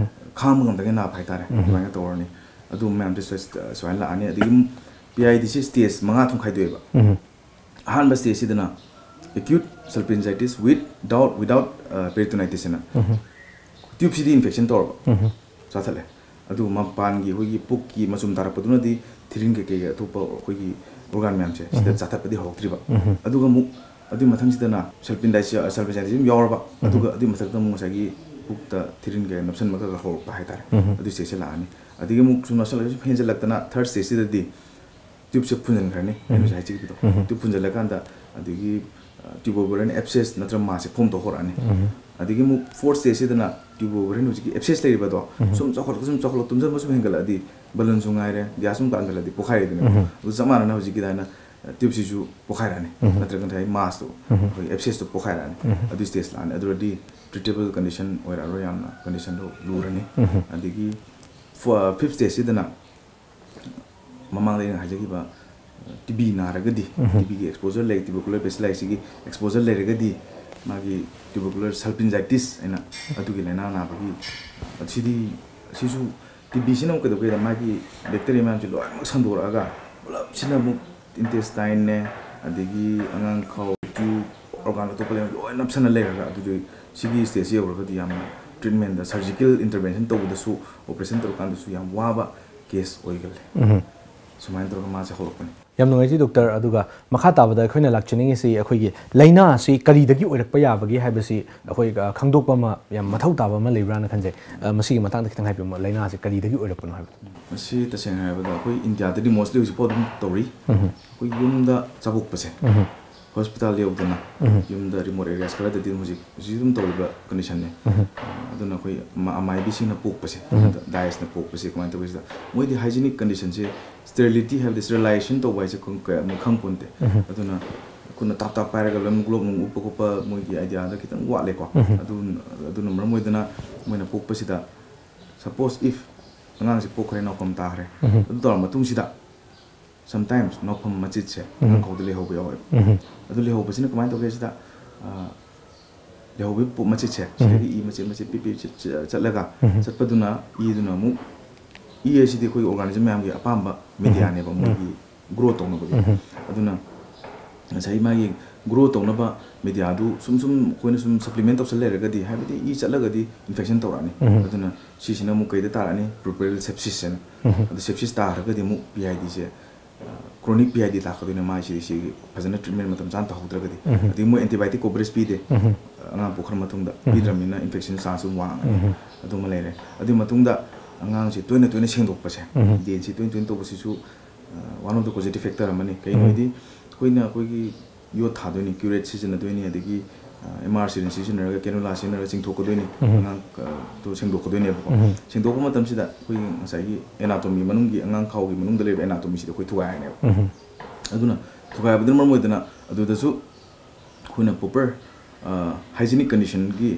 ꯈꯥꯡꯕ ꯉꯝꯗꯒꯩ ꯅꯥꯕ ꯍꯥꯏꯇꯥꯔꯦ, ꯑꯗꯨꯃꯥꯏꯅ ꯇꯧꯔꯅꯤ꯫ ꯑꯗꯨ ꯃꯌꯥꯝꯁꯦ ꯁꯨꯃꯥꯏꯅ ꯂꯥꯛꯑꯅꯤ꯫ ꯑꯗꯒꯤ ꯄꯤ ꯑꯥꯏ ꯗꯤ ꯁꯤ stage ꯃꯉꯥ ꯊꯣꯛꯅ ꯈꯥꯏꯗꯣꯛꯑꯦꯕ꯫ ꯑꯍꯥꯟꯕ stage ꯁꯤꯗꯅ acute salpingitis with, without, without, ꯑ, peritonitis ꯍꯥꯏꯅ꯫ ꯇ꯭ꯌꯨꯕꯁꯤꯗꯤ ꯏꯟꯐꯦꯛꯁꯟ ꯇꯧꯔꯕ, ꯆꯥꯊꯠꯂꯦ꯫ ꯑꯗꯨꯒ ꯃꯄꯥꯟꯒꯤ ꯑꯩꯈꯣꯏꯒꯤ ꯄꯨꯛꯀꯤ ꯃꯆꯨꯝ ꯇꯥꯔꯛꯄꯗꯨꯅꯗꯤ ꯊꯤꯔꯤꯟ ꯀꯩꯀꯩ ꯑꯇꯣꯞꯄ ꯑꯩꯈꯣꯏꯒꯤ ꯑꯣꯔꯒꯥꯟ ꯃꯌꯥꯝꯁꯦ ꯁꯤꯗ ꯆꯥꯊꯠꯄꯗꯤ ꯍꯧꯔꯛꯇ꯭ꯔꯤꯕ꯫ ꯑꯗꯨꯒ ꯑꯃꯨꯛ ꯑꯗꯨꯒꯤ ꯃꯊꯪꯁꯤꯗꯅ ꯁꯜꯄꯤꯟꯗꯥꯏꯁꯤ ꯁꯜꯄꯤꯟꯗꯥꯏꯁꯤꯁ ꯌꯥꯎꯔꯕ꯫ ꯑꯗꯨꯒ ꯑꯗꯨꯒꯤ ꯃꯊꯛꯇ ꯑꯃꯨꯛ ꯉꯁꯥꯏꯒꯤ ꯄꯨꯛꯇ ꯊꯤꯔꯤꯟ ꯀꯩꯀꯩ ꯅꯞꯁꯟꯕ ꯈꯔ ꯈꯔ ꯍꯧꯔꯛꯄ ꯍꯥꯏꯇꯥꯔꯦ꯫ ꯑꯗꯨ ꯁ꯭ꯇꯦꯖꯁꯦ ꯂꯥꯛꯑꯅꯤ꯫ ꯑꯗꯒꯤ ꯑꯃꯨꯛ ꯁꯨꯝ ꯅꯞꯁꯜꯂꯒ ꯁꯨꯝ ꯍꯦꯟꯖꯜꯂꯛꯇꯅ ꯊꯥꯔꯠ ꯁ꯭ꯇꯦꯖꯁꯤꯗꯗꯤ ꯇ꯭ꯌꯨꯕꯁꯦ ꯐꯨꯟꯖꯟꯈ꯭ꯔꯅꯤ, ꯑꯩꯅ ꯉꯁꯥꯏ ꯍꯥꯏꯖꯈꯤꯕꯗꯣ꯫ ꯇ꯭ꯌꯨꯕ ꯐꯨꯟꯖꯜꯂꯀꯥꯟꯗ ꯑꯗꯒꯤ ꯇ꯭ꯌꯨꯕ ꯑꯣꯚꯔꯤꯌꯟ ꯑꯦꯞꯁꯦꯁ ꯅꯠꯇ꯭ꯔꯒ ꯃꯥꯁꯁꯦ ꯐꯣꯝ ꯇꯧ ꯍꯧꯔꯛꯑꯅꯤ꯫ ꯑꯗꯒꯤ ꯑꯃꯨꯛ ꯐꯣꯔꯠ ꯁ꯭ꯇꯦꯖꯁꯤꯗꯅ ꯇ꯭ꯌꯨꯕ ꯑꯣꯚꯔꯤꯌꯟ ꯍꯧꯖꯤꯛꯀꯤ ꯑꯦꯞꯁꯦꯁ ꯂꯩꯔꯤꯕꯗꯣ ꯁꯨꯝ ꯆꯥꯎꯈꯠꯂꯛ ꯁꯨꯝ ꯆꯥꯎꯈꯠꯂꯛ ꯇꯨꯝꯁꯤꯟꯕ ꯁꯨꯝ ꯍꯦꯟꯒꯠꯂꯛꯑꯗꯤ ꯕꯂꯨꯟꯁꯨ ꯉꯥꯏꯔꯦ, ꯒ꯭ꯌꯥꯁ ꯁꯨꯝ ꯀꯥꯟꯈꯠꯂꯛꯑꯗꯤ ꯄꯣꯛꯈꯥꯏꯔꯦꯗꯅꯀꯣ꯫ ꯑꯗꯨ ꯆꯞ ꯃꯥꯟꯅꯅ ꯍꯧꯖꯤꯛꯀꯤ ꯑꯗꯨꯃꯥꯏꯅ ꯇ꯭ꯌꯨꯕꯁꯤꯁꯨ ꯄꯣꯛꯈꯥꯏꯔꯛꯑꯅꯤ, ꯅꯠꯇ꯭ꯔꯒ ꯉꯁꯥꯏ ꯃꯥꯁꯇꯣ, ꯑꯩꯈꯣꯏ ꯑꯦꯞꯁꯦꯁꯇꯣ ꯄꯣꯛꯈꯥꯏꯔꯛꯑꯅꯤ꯫ ꯑꯗꯨ ꯁ꯭ꯇꯦꯖ ꯂꯥꯛꯑꯅꯤ꯫ ꯑꯗꯨꯗꯤ ꯇ꯭ꯔꯤꯇꯦꯕꯜ ꯀꯟꯗꯤꯁꯟ ꯑꯣꯏꯔꯛꯑꯔꯣꯏ, ꯌꯥꯝꯅ ꯀꯟꯗꯤꯁꯟꯗꯣ ꯂꯨꯔꯅꯤ꯫ ꯑꯗꯒꯤ ꯐ-, ꯐꯤꯐ ꯁ꯭ꯇꯦꯖꯁꯤꯗꯅ ꯃꯃꯥꯡꯗ ꯑꯩꯅ ꯍꯥꯏꯖꯈꯤꯕ ꯇꯤ ꯕꯤ ꯅꯥꯔꯒꯗꯤ, ꯇꯤ ꯕꯤꯒꯤ ꯑꯦꯛꯁꯄꯣꯖꯔ ꯂꯩ, ꯇ꯭ꯌꯨꯕꯔꯀꯨꯂꯔ ꯕꯦꯁꯤꯂꯥꯏꯁꯤꯒꯤ ꯑꯦꯛꯁꯄꯣꯖꯔ ꯂꯩꯔꯒꯗꯤ ꯃꯥꯒꯤ ꯇ꯭ꯌꯨꯕꯔꯀꯨꯂꯔ ꯁꯜꯄꯤꯟꯖꯥꯏꯇꯤꯁ ꯍꯥꯏꯅ ꯑꯗꯨꯒꯤ ꯂꯥꯏꯅꯥ ꯅꯥꯕꯒꯤ, ꯁꯤꯗꯤ, ꯁꯤꯁꯨ ꯇꯤ ꯕꯤꯁꯤꯅ ꯑꯃꯨꯛ ꯀꯩꯗꯧꯒꯦꯗ, ꯃꯥꯒꯤ ꯕꯦꯛꯇꯦꯔꯤꯌꯥ ꯃꯌꯥꯝꯁꯦ ꯂꯣꯏꯅꯃꯛ ꯁꯟꯗꯣꯔꯛꯑꯒ ꯄꯨꯂꯞꯁꯤꯅ ꯑꯃꯨꯛ ꯏꯟꯇꯦꯁꯇꯥꯏꯟꯅꯦ, ꯑꯗꯒꯤ ꯑꯉꯥꯡꯈꯥꯎ, ꯇ꯭ꯌꯨꯕ, ꯑꯣꯔꯒꯥꯟ ꯑꯇꯣꯞꯄ ꯂꯩꯕ ꯂꯣꯏ ꯅꯞꯁꯟꯅ ꯂꯩꯔꯒ, ꯑꯗꯨꯗꯤ ꯁꯤꯒꯤ ꯁ꯭ꯇꯦꯖꯁꯤ ꯌꯧꯔꯒꯗꯤ ꯌꯥꯝꯅ ꯇ꯭ꯔꯤꯠꯃꯦꯟꯗ, ꯁꯔꯖꯤꯀꯦꯜ ꯏꯟꯇꯔꯚꯦꯟꯁꯟ ꯇꯧꯕꯗꯁꯨ, ꯑꯣꯄꯔꯦꯁꯟ ꯇꯧꯔꯀꯥꯟꯗꯁꯨ ꯌꯥꯝ ꯋꯥꯕ ꯀꯦꯁ ꯑꯣꯏꯒꯜꯂꯦ꯫ ꯁꯨꯃꯥꯏꯅ ꯇꯧꯔꯒ ꯃꯥꯁꯦ ꯍꯧꯔꯛꯄꯅꯤ꯫ ꯌꯥꯝ ꯅꯨꯡꯉꯥꯏꯖꯩ ꯗꯣꯛꯇꯔ꯫ ꯑꯗꯨꯒ ꯃꯈꯥ ꯇꯥꯕꯗ ꯑꯩꯈꯣꯏꯅ ꯂꯥꯛꯆꯅꯤꯡꯉꯤꯁꯤ, ꯑꯩꯈꯣꯏꯒꯤ ꯂꯥꯏꯅꯥ ꯑꯁꯤ ꯀꯔꯤꯗꯒꯤ ꯑꯣꯏꯔꯛꯄ ꯌꯥꯕꯒꯦ ꯍꯥꯏꯕꯁꯤ ꯑꯩꯈꯣꯏ, ꯑ, ꯈꯪꯗꯣꯛꯄ ꯑꯃ ꯌꯥꯝ ꯃꯊꯧ ꯇꯥꯕ ꯑꯃ ꯂꯩꯕ꯭ꯔꯥꯅ ꯈꯟꯖꯩ꯫ ꯑ, ꯃꯁꯤꯒꯤ ꯃꯇꯥꯡꯗ ꯈꯤꯇꯪ ꯍꯥꯏꯕꯤꯌꯨ, ꯂꯥꯏꯅꯥ ꯑꯁꯤ ꯀꯔꯤꯗꯒꯤ ꯑꯣꯏꯔꯛꯄꯅꯣ ꯍꯥꯏꯕꯗꯣ? ꯃꯁꯤ ꯇꯁꯦꯡꯅ ꯍꯥꯏꯔꯕꯗ ꯑꯩꯈꯣꯏ ꯏꯟꯗꯤꯌꯥꯗꯗꯤ ꯃꯣꯁꯂꯤ ꯍꯧꯖꯤꯛꯐꯥꯎ ꯑꯗꯨꯝ ꯇꯧꯔꯤ꯫ ꯑꯩꯈꯣꯏ ꯌꯨꯝꯗ ꯆꯥꯕꯣꯛꯄꯁꯦ, ꯍꯣꯁꯄꯤꯇꯥꯜ ꯌꯧꯗꯅ, ꯌꯨꯝꯗ ꯔꯤꯃꯣꯠ ꯑꯦꯔꯤꯌꯥꯁ ꯈꯔꯗꯗꯤ ꯑꯗꯨꯝ ꯍꯧꯖꯤꯛ, ꯍꯧꯖꯤꯛ ꯑꯗꯨꯝ ꯇꯧꯔꯤꯕ ꯀꯟꯗꯤꯁꯟꯅꯦ꯫ ꯑꯗꯨꯅ ꯑꯩꯈꯣꯏ ꯑꯃ-, ꯑꯃꯥꯏꯕꯤꯁꯤꯡꯅ ꯄꯣꯛꯄꯁꯦ, ꯗꯥꯏꯁꯅ ꯄꯣꯛꯄꯁꯦ ꯀꯃꯥꯏꯅ ꯇꯧꯒꯦ ꯁꯤꯗ, ꯃꯣꯏꯗꯤ ꯍꯥꯏꯖꯤꯅꯤꯛ ꯀꯟꯗꯤꯁꯟꯁꯦ, ꯁ꯭ꯇꯦꯔꯤꯂꯤꯇꯤ ꯍꯥꯏꯕꯗꯤ ꯁ꯭ꯇꯦꯔꯤꯂꯥꯏꯖꯦꯁꯟ ꯇꯧꯕ ꯍꯥꯏꯁꯦ ꯈꯪ-, ꯀꯌꯥ-, ꯃꯣꯏ ꯈꯪ ꯄꯣꯟꯇꯦ꯫ ꯑꯗꯨꯅ ꯈꯨꯠꯅ ꯇꯥꯞ ꯇꯥꯞ ꯄꯥꯏꯔꯒ ꯂꯣꯏꯅꯃꯛ ꯒ꯭ꯂꯣꯕ ꯅꯨꯡ ꯎꯞꯄ ꯈꯣꯠꯄ ꯃꯣꯏꯒꯤ ꯑꯥꯏꯗꯤꯌꯥꯗ ꯈꯤꯇꯪ ꯋꯥꯠꯂꯦꯀꯣ꯫ ꯑꯗꯨ-, ꯑꯗꯨꯅ ꯃꯔꯝ ꯑꯣꯏꯗꯅ ꯃꯣꯏꯅ ꯄꯣꯛꯄꯁꯤꯗ, ꯁꯄꯣꯁ ꯏꯐ ꯑꯉꯥꯡꯁꯦ ꯄꯣꯛꯈ꯭ꯔꯦ, ꯅꯥꯎꯐꯝ ꯇꯥꯈ꯭ꯔꯦ, ꯑꯗꯨ ꯇꯧꯔ ꯃꯇꯨꯡꯁꯤꯗ sometimes ꯅꯥꯎꯐꯝ ꯃꯆꯤꯠꯁꯦ ꯑꯉꯥꯡꯈꯧꯗ ꯂꯩꯍꯧꯕ ꯌꯥꯎꯋꯦꯕ꯫ ꯑꯗꯨ ꯂꯩꯍꯧꯕꯁꯤꯅ ꯀꯃꯥꯏꯅ ꯇꯧꯒꯦ ꯁꯤꯗ, ꯑ, ꯂꯩꯍꯧꯕꯒꯤ ꯄꯣ-, ꯃꯆꯤꯠꯁꯦ, ꯁꯤꯗꯒꯤ ꯏ ꯃꯆꯤꯠ ꯃꯆꯤꯠ ꯄꯤꯠ ꯄꯤꯠ ꯆꯠ-, ꯆꯠ-, ꯆꯠꯂꯒ, ꯆꯠꯄꯗꯨꯅ ꯏꯗꯨꯅ ꯑꯃꯨꯛ, ꯏ ꯑꯁꯤꯗꯤ ꯑꯩꯈꯣꯏꯒꯤ ꯑꯣꯔꯒꯥꯅꯤꯖꯝ ꯃꯌꯥꯝꯒꯤ ꯑꯄꯥꯝꯕ ꯃꯦꯗꯤꯌꯥꯅꯦꯕ, ꯃꯣꯏꯒꯤ ꯒ꯭ꯔꯣ ꯇꯧꯅꯕꯒꯤ꯫ ꯑꯗꯨꯅ ꯉꯁꯥꯏ ꯃꯥꯒꯤ ꯒ꯭ꯔꯣ ꯇꯧꯅꯕ ꯃꯦꯗꯤꯌꯥꯗꯨ ꯁꯨꯝ ꯁꯨꯝ ꯑꯩꯈꯣꯏꯅ ꯁꯨꯝ ꯁꯄ꯭ꯂꯤꯃꯦꯟ ꯇꯧꯁꯜ ꯂꯩꯔꯒꯗꯤ, ꯍꯥꯏꯕꯗꯤ ꯏ ꯆꯠꯂꯒꯗꯤ ꯏꯟꯐꯦꯛꯁꯟ ꯇꯧꯔꯛꯑꯅꯤ꯫ ꯎꯝ꯫ ꯑꯗꯨꯅ ꯁꯤꯁꯤꯅ ꯑꯃꯨꯛ ꯀꯩꯗ ꯇꯥꯔꯛꯑꯅꯤ? ꯄ꯭ꯔꯨꯄꯦꯔꯦꯜ ꯁꯦꯞꯁꯤꯁ ꯍꯥꯏꯅ꯫ ꯎꯝ꯫ ꯑꯗꯨ ꯁꯦꯞꯁꯤꯁ ꯇꯥꯔꯒꯗꯤ ꯑꯃꯨꯛ P I ꯗꯤꯁꯦ, chronic P I D ꯂꯥꯛꯀꯗꯣꯏꯅꯦ꯫ ꯃꯥꯏꯁꯤꯗꯤ ꯁꯤꯒꯤ ꯐꯖꯅ ꯇ꯭ꯔꯤꯠꯃꯦꯟ ꯃꯇꯝ ꯆꯥꯅ ꯇꯧꯍꯧꯗ꯭ꯔꯒꯗꯤ꯫ ꯎꯝ꯫ ꯑꯗꯒꯤ ꯃꯣꯏ ꯑꯦꯟꯇꯤꯕꯥꯏꯑꯣꯇꯤꯛ ꯀꯣꯚꯔꯦꯖ ꯄꯤꯗꯦ꯫ ꯎꯝ꯫ ꯑꯉꯥꯡ ꯄꯣꯛꯈ꯭ꯔ ꯃꯇꯨꯡꯗ ꯎꯝ꯫ ꯄꯤꯗ꯭ꯔꯕꯅꯤꯅ ꯏꯟꯐꯦꯛꯁꯟ ꯆꯥꯟꯁ ꯑꯗꯨꯝ ꯋꯥꯡꯉꯅꯤ꯫ ꯎꯝ꯫ ꯑꯗꯨꯃ ꯂꯩꯔꯦ꯫ ꯑꯗꯨꯒꯤ ꯃꯇꯨꯡꯗ ꯑꯉꯥꯡꯁꯤ ꯇꯣꯏꯅ ꯇꯣꯏꯅ ꯁꯦꯡꯗꯣꯛꯄꯁꯦ, ꯎꯝ꯫ ꯗꯤ ꯑꯦꯟ ꯁꯤ ꯇꯣꯏꯅ ꯇꯣꯏꯅ ꯇꯧꯕꯁꯤꯁꯨ, ꯑ, one of the causative factor ꯑꯃꯅꯤ꯫ ꯀꯩꯅꯣ ꯎꯝ꯫ ꯍꯥꯏꯗꯤ, ꯑꯩꯈꯣꯏꯅ ꯑꯩꯈꯣꯏꯒꯤ ꯌꯣꯠ ꯊꯥꯗꯣꯏꯅꯤ, ꯀ꯭ꯌꯨꯔꯦꯠ ꯁꯤꯖꯤꯟꯅꯗꯣꯏꯅꯤ, ꯑꯗꯒꯤ, ꯑ, ꯑꯦꯝ ꯑꯥꯔ ꯁꯤꯔꯤꯟ ꯁꯤꯖꯤꯟꯅꯔꯒ, ꯀꯦꯅꯨꯂꯥ ꯁꯤꯖꯤꯟꯅꯔꯒ ꯆꯤꯡꯊꯣꯛꯀꯗꯣꯏꯅꯤ, ꯎꯝ꯫ ꯑꯉꯥꯡ, ꯑ, ꯇꯣ ꯁꯦꯡꯗꯣꯛꯀꯗꯣꯏꯅꯦꯕꯀꯣ꯫ ꯎꯝ꯫ ꯁꯦꯡꯗꯣꯛꯄ ꯃꯇꯝꯁꯤꯗ ꯑꯩꯈꯣꯏꯒꯤ ꯉꯁꯥꯏꯒꯤ ꯑꯦꯅꯥꯇꯣꯃꯤ ꯃꯅꯨꯡꯒꯤ, ꯑꯉꯥꯡ ꯈꯥꯎꯒꯤ ꯃꯅꯨꯡꯗ ꯂꯩꯕ ꯑꯦꯅꯥꯇꯣꯃꯤꯁꯤꯗ ꯑꯩꯈꯣꯏ ꯊꯨꯒꯥꯏꯔꯅꯦꯕ꯫ ꯎꯝ꯫ ꯑꯗꯨꯅ ꯊꯨꯒꯥꯏꯕꯗꯨꯅ ꯃꯔꯝ ꯑꯣꯏꯗꯅ ꯑꯗꯨꯗꯁꯨ ꯑꯩꯈꯣꯏꯅ ꯄ꯭ꯔꯣꯄꯔ, ꯑ, ꯍꯥꯏꯖꯤꯅꯤꯛ ꯀꯟꯗꯤꯁꯟꯒꯤ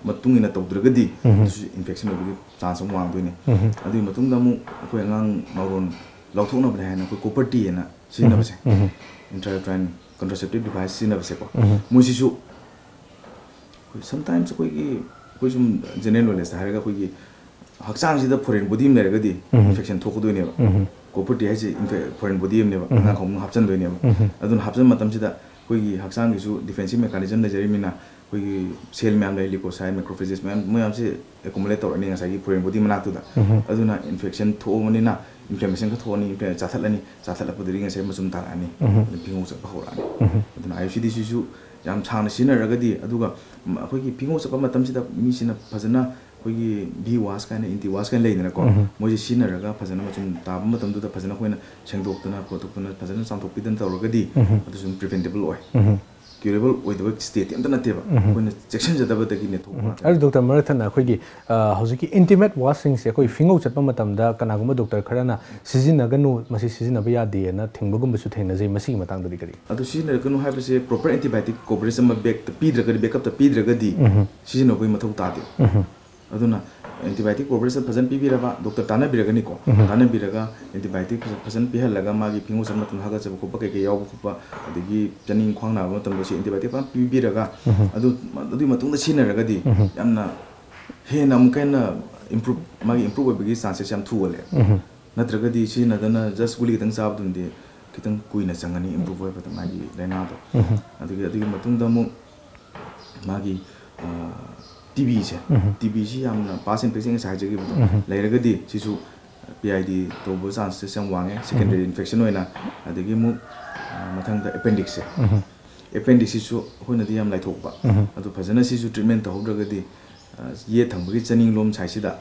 ꯃꯇꯨꯡ ꯏꯟꯅ ꯇꯧꯗ꯭ꯔꯒꯗꯤ ꯎꯝ꯫ ꯑꯗꯨꯁꯨ ꯏꯟꯐꯦꯛꯁꯟ ꯑꯣꯏꯕꯒꯤ ꯆꯥꯟꯁ ꯑꯃ ꯋꯥꯡꯗꯣꯏꯅꯤ꯫ ꯎꯝ꯫ ꯑꯗꯨꯒꯤ ꯃꯇꯨꯡꯗ ꯑꯃꯨꯛ ꯑꯩꯈꯣꯏ ꯑꯉꯥꯡ ꯅꯥꯎꯔꯣꯟ ꯂꯧꯊꯣꯛꯅꯕꯅꯦ ꯍꯥꯏꯅ ꯑꯩꯈꯣꯏ ꯀꯣꯄꯔ ꯇꯤ ꯍꯥꯏꯅ ꯁꯤꯖꯤꯟꯅꯕꯁꯦ, ꯎꯝ꯫ ꯏꯟꯇ꯭ꯔꯥꯌꯨꯇ꯭ꯔꯥꯏꯟ ꯀꯟꯇ꯭ꯔꯥꯁꯦꯞꯇꯤꯞ ꯗꯤꯚꯥꯏꯁ ꯁꯤꯖꯤꯟꯅꯕꯁꯦꯀꯣ, ꯎꯝ꯫ ꯃꯣꯏꯁꯤꯁꯨ ꯑꯩꯈꯣꯏ sometimes ꯑꯩꯈꯣꯏꯒꯤ, ꯑꯩꯈꯣꯏ ꯁꯨꯝ ꯖꯦꯅꯔꯦꯜ ꯅꯣꯂꯦꯖꯇ ꯍꯥꯏꯔꯒ ꯑꯩꯈꯣꯏꯒꯤ ꯍꯛꯆꯥꯡꯁꯤꯗ ꯐꯣꯔꯦꯟ ꯕꯣꯗꯤ ꯑꯃ ꯂꯩꯔꯒꯗꯤ ꯎꯝ꯫ ꯏꯟꯐꯦꯛꯁꯟ ꯊꯣꯛꯀꯗꯣꯏꯅꯦꯕ꯫ ꯎꯝ꯫ ꯀꯣꯄꯔ ꯇꯤ ꯍꯥꯏꯁꯦ ꯏꯟꯐꯦ-, ꯐꯣꯔꯦꯟ ꯕꯣꯗꯤ ꯑꯃꯅꯦꯕ, ꯎꯝ꯫ ꯑꯉꯥꯡ ꯈꯣꯡ ꯍꯥꯞꯆꯤꯟꯗꯣꯏꯅꯦꯕ꯫ ꯎꯝ꯫ ꯑꯗꯨꯅ ꯍꯥꯞꯆꯤꯟꯕ ꯃꯇꯝꯁꯤꯗ ꯑꯩꯈꯣꯏꯒꯤ ꯍꯛꯆꯥꯡꯒꯤꯁꯨ ꯗꯤꯐꯦꯟꯁꯤꯞ ꯃꯦꯀꯥꯅꯤꯖꯝ ꯂꯩꯖꯔꯤꯕꯅꯤꯅ ꯑꯩꯈꯣꯏꯒꯤ ꯁꯦꯜ ꯃꯌꯥꯝ ꯂꯩ, ꯂꯤꯀꯣꯁꯥꯏꯠ, ꯃꯦꯀ꯭ꯔꯣꯐꯦꯖꯦꯁ ꯃꯌꯥꯝ, ꯃꯣꯏ ꯃꯌꯥꯝꯁꯦ ꯑꯦꯀꯨꯃꯨꯂꯦꯠ ꯇꯧꯔꯅꯤ ꯉꯁꯥꯏꯒꯤ ꯐꯣꯔꯦꯟ ꯕꯣꯗꯤ ꯃꯅꯥꯛꯇꯨꯗ꯫ ꯎꯝ꯫ ꯑꯗꯨꯅ ꯏꯟꯐꯦꯛꯁꯟ ꯊꯣꯛꯑꯕꯅꯤꯅ ꯏꯟꯐ꯭ꯂꯦꯃꯦꯁꯟ ꯈꯔ ꯊꯣꯛꯑꯅꯤ, ꯏꯟꯐ꯭ꯂꯦ-, ꯆꯥꯊꯠꯂꯅꯤ, ꯆꯥꯊꯠꯂꯛꯄꯗꯒꯤ ꯉꯁꯥꯏ ꯃꯆꯨꯝ ꯇꯥꯔꯛꯑꯅꯤ꯫ ꯎꯝ꯫ ꯑꯗꯨꯝ ꯐꯤꯉꯧ ꯆꯠꯄ ꯍꯧꯔꯛꯑꯅꯤ꯫ ꯎꯝ꯫ ꯑꯗꯨꯅ ꯑꯥꯏ ꯌꯨ ꯁꯤ ꯗꯤ ꯁꯤꯁꯨ ꯌꯥꯝ ꯁꯥꯡꯅ ꯁꯤꯖꯤꯟꯅꯔꯒꯗꯤ, ꯑꯗꯨꯒ ꯃ-, ꯑꯩꯈꯣꯏꯒꯤ ꯐꯤꯉꯧ ꯆꯠꯄ ꯃꯇꯝꯁꯤꯗ ꯃꯤꯁꯤꯅ ꯐꯖꯅ ꯑꯩꯈꯣꯏꯒꯤ ꯚꯤ ꯋꯥꯁ ꯀꯥꯏꯅ, ꯑꯦꯟꯇꯤ ꯋꯥꯁ ꯀꯥꯏꯅ ꯂꯩꯗꯅꯀꯣ, ꯎꯝ꯫ ꯃꯣꯏꯁꯦ ꯁꯤꯖꯤꯟꯅꯔꯒ ꯐꯖꯅ ꯃꯆꯨꯝ ꯇꯥꯕ ꯃꯇꯝꯗꯨꯗ ꯐꯖꯅ ꯑꯩꯈꯣꯏꯅ ꯁꯦꯡꯗꯣꯛꯇꯅ ꯈꯣꯠꯇꯣꯛꯇꯅ ꯐꯖꯅ ꯆꯥꯝꯊꯣꯛꯄꯤꯗꯅ ꯇꯧꯔꯒꯗꯤ ꯎꯝ꯫ ꯑꯗꯨꯁꯨ ꯑꯗꯨꯝ ꯄ꯭ꯔꯤꯚꯦꯟꯇꯦꯕꯜ ꯑꯣꯏ꯫ ꯎꯝ꯫ ꯀ꯭ꯌꯨꯔꯦꯕꯜ ꯑꯣꯏꯗꯕ ꯁ꯭ꯇꯦꯠꯇꯤ ꯑꯝꯇ ꯅꯠꯇꯦꯕ꯫ ꯎꯝ꯫ ꯑꯩꯈꯣꯏꯅ ꯆꯦꯛꯁꯤꯟꯖꯗꯕꯗꯒꯤꯅꯦ ꯊꯣꯛꯄ ꯎꯝ꯫ ꯉꯥꯛꯇꯅꯤ꯫ ꯑꯗꯨ ꯗꯣꯛꯇꯔ, ꯃꯔꯛ ꯊꯠꯅ ꯑꯩꯈꯣꯏꯒꯤ, ꯑ, ꯍꯧꯖꯤꯛꯀꯤ ꯏꯟꯇꯤꯃꯦꯠ ꯋꯥꯁꯁꯤꯡꯁꯦ ꯑꯩꯈꯣꯏ ꯐꯤꯉꯧ ꯆꯠꯄ ꯃꯇꯝꯗ ꯀꯅꯥꯒꯨꯝꯕ ꯗꯣꯛꯇꯔ ꯈꯔꯅ "ꯁꯤꯖꯤꯟꯅꯒꯅꯨ, ꯃꯁꯤ ꯁꯤꯖꯤꯟꯅꯕ ꯌꯥꯗꯦꯅ" ꯊꯤꯡꯕꯒꯨꯝꯕꯁꯨ ꯊꯦꯡꯅꯖꯩ꯫ ꯃꯁꯤꯒꯤ ꯃꯇꯥꯡꯗꯗꯤ ꯀꯔꯤ? ꯑꯗꯨ ꯁꯤꯖꯤꯟꯅꯔꯒꯅꯨ ꯍꯥꯏꯕꯁꯦ ꯄ꯭ꯔꯣꯄꯔ ꯑꯦꯟꯇꯤꯕꯥꯏꯑꯣꯇꯤꯛ ꯀꯣꯚꯔꯦꯖ ꯑꯃ ꯕꯦꯛꯇ ꯄꯤꯗ꯭ꯔꯒꯗꯤ, ꯕꯦꯛꯀꯞꯇ ꯄꯤꯗ꯭ꯔꯒꯗꯤ ꯎꯝ꯫ ꯁꯤꯖꯤꯟꯅꯕꯒꯤ ꯃꯊꯧ ꯇꯥꯗꯦ꯫ ꯎꯝ꯫ ꯑꯗꯨꯅ ꯑꯦꯟꯇꯤꯕꯥꯏꯑꯣꯇꯤꯛ ꯀꯣꯚꯔꯦꯖ ꯐꯖꯅ ꯄꯤꯕꯤꯔꯕ, ꯗꯣꯛꯇꯔ ꯇꯥꯟꯅꯕꯤꯔꯒꯅꯤꯀꯣ, ꯎꯝ꯫ ꯇꯥꯟꯅꯕꯤꯔꯒ ꯑꯦꯟꯇꯤꯕꯥꯏꯑꯣꯇꯤꯛ ꯐꯖ-, ꯐꯖꯅ ꯄꯤꯍꯜꯂꯒ ꯃꯥꯒꯤ ꯐꯤꯉꯧ ꯆꯠꯄ ꯃꯇꯝꯗ ꯍꯥꯒꯠꯆꯕ ꯈꯣꯠꯄ ꯀꯩꯀꯩ ꯌꯥꯎꯕ ꯈꯣꯠꯄ, ꯑꯗꯒꯤ ꯆꯥꯅꯤꯡ ꯈ꯭ꯋꯥꯡ ꯅꯥꯕ ꯃꯇꯝꯗ ꯁꯤ ꯑꯦꯟꯇꯤꯕꯥꯏꯑꯣꯇꯤꯛ ꯐꯖꯅ ꯄꯤꯕꯤꯔꯒ ꯎꯝ꯫ ꯑꯗꯨ, ꯑꯗꯨꯒꯤ ꯃꯇꯨꯡꯗ ꯁꯤꯖꯤꯟꯅꯔꯒꯗꯤ ꯎꯝ꯫ ꯌꯥꯝꯅ ꯍꯦꯟꯅ ꯑꯃꯨꯛꯀ ꯍꯦꯟꯅ ꯏꯝꯄ꯭ꯔꯨꯞ, ꯃꯥꯒꯤ ꯏꯝꯄ꯭ꯔꯨꯞ ꯑꯣꯏꯕꯒꯤ ꯆꯥꯟꯁꯦꯁ ꯌꯥꯝ ꯊꯨꯒꯜꯂꯦ꯫ ꯎꯝ꯫ ꯅꯠꯇ꯭ꯔꯒꯗꯤ ꯁꯤꯖꯤꯟꯅꯗꯅ ꯖꯁ ꯒꯨꯂꯤ ꯈꯛꯇꯪ ꯆꯥꯕꯗꯨꯅꯗꯤ ꯈꯤꯇꯪ ꯀꯨꯏꯅ ꯆꯪꯒꯅꯤ ꯏꯝꯄ꯭ꯔꯨꯚ ꯑꯣꯏꯕꯗ, ꯃꯥꯒꯤ ꯂꯥꯏꯅꯥꯗꯣ꯫ ꯑꯗꯨꯒꯤ ꯑꯗꯨꯒꯤ ꯃꯇꯨꯡꯗ ꯑꯃꯨꯛ ꯃꯥꯒꯤ ꯇꯤꯕꯤꯁꯦ, ꯇꯤꯕꯤꯁꯤ ꯌꯥꯝꯅ ꯄꯥꯁ ꯏꯟꯐꯦꯛꯁꯟ ꯉꯁꯥꯏ ꯍꯥꯏꯖꯈꯤꯕꯗꯣ ꯂꯩꯔꯒꯗꯤ ꯁꯤꯁꯨ ꯄꯤ ꯑꯥꯏ ꯗꯤ ꯇꯧꯕ ꯆꯥꯟꯁꯦꯁ ꯌꯥꯝ ꯋꯥꯡꯉꯦ, ꯁꯦꯀꯦꯟꯗꯔꯤ ꯏꯟꯐꯦꯛꯁꯟ ꯑꯣꯏꯅ꯫ ꯑꯗꯒꯤ ꯑꯃꯨꯛ ꯑ, ꯃꯊꯪꯗ ꯑꯦꯄꯦꯟꯗꯤꯛꯁꯁꯦ, ꯑꯦꯄꯦꯟꯗꯤꯛꯁꯁꯤꯁꯨ ꯑꯩꯈꯣꯏꯅꯗꯤ ꯌꯥꯝ ꯂꯥꯏꯊꯣꯛꯄ, ꯑꯗꯨ ꯐꯖꯅ ꯁꯤꯁꯨ ꯇ꯭ꯔꯤꯠꯃꯦꯟ ꯇꯧꯍꯧꯗ꯭ꯔꯒꯗꯤ ꯑ, ꯌꯦꯠ ꯊꯪꯕꯒꯤ ꯆꯅꯤꯡꯂꯣꯝ ꯁꯥꯏꯠꯁꯤꯗ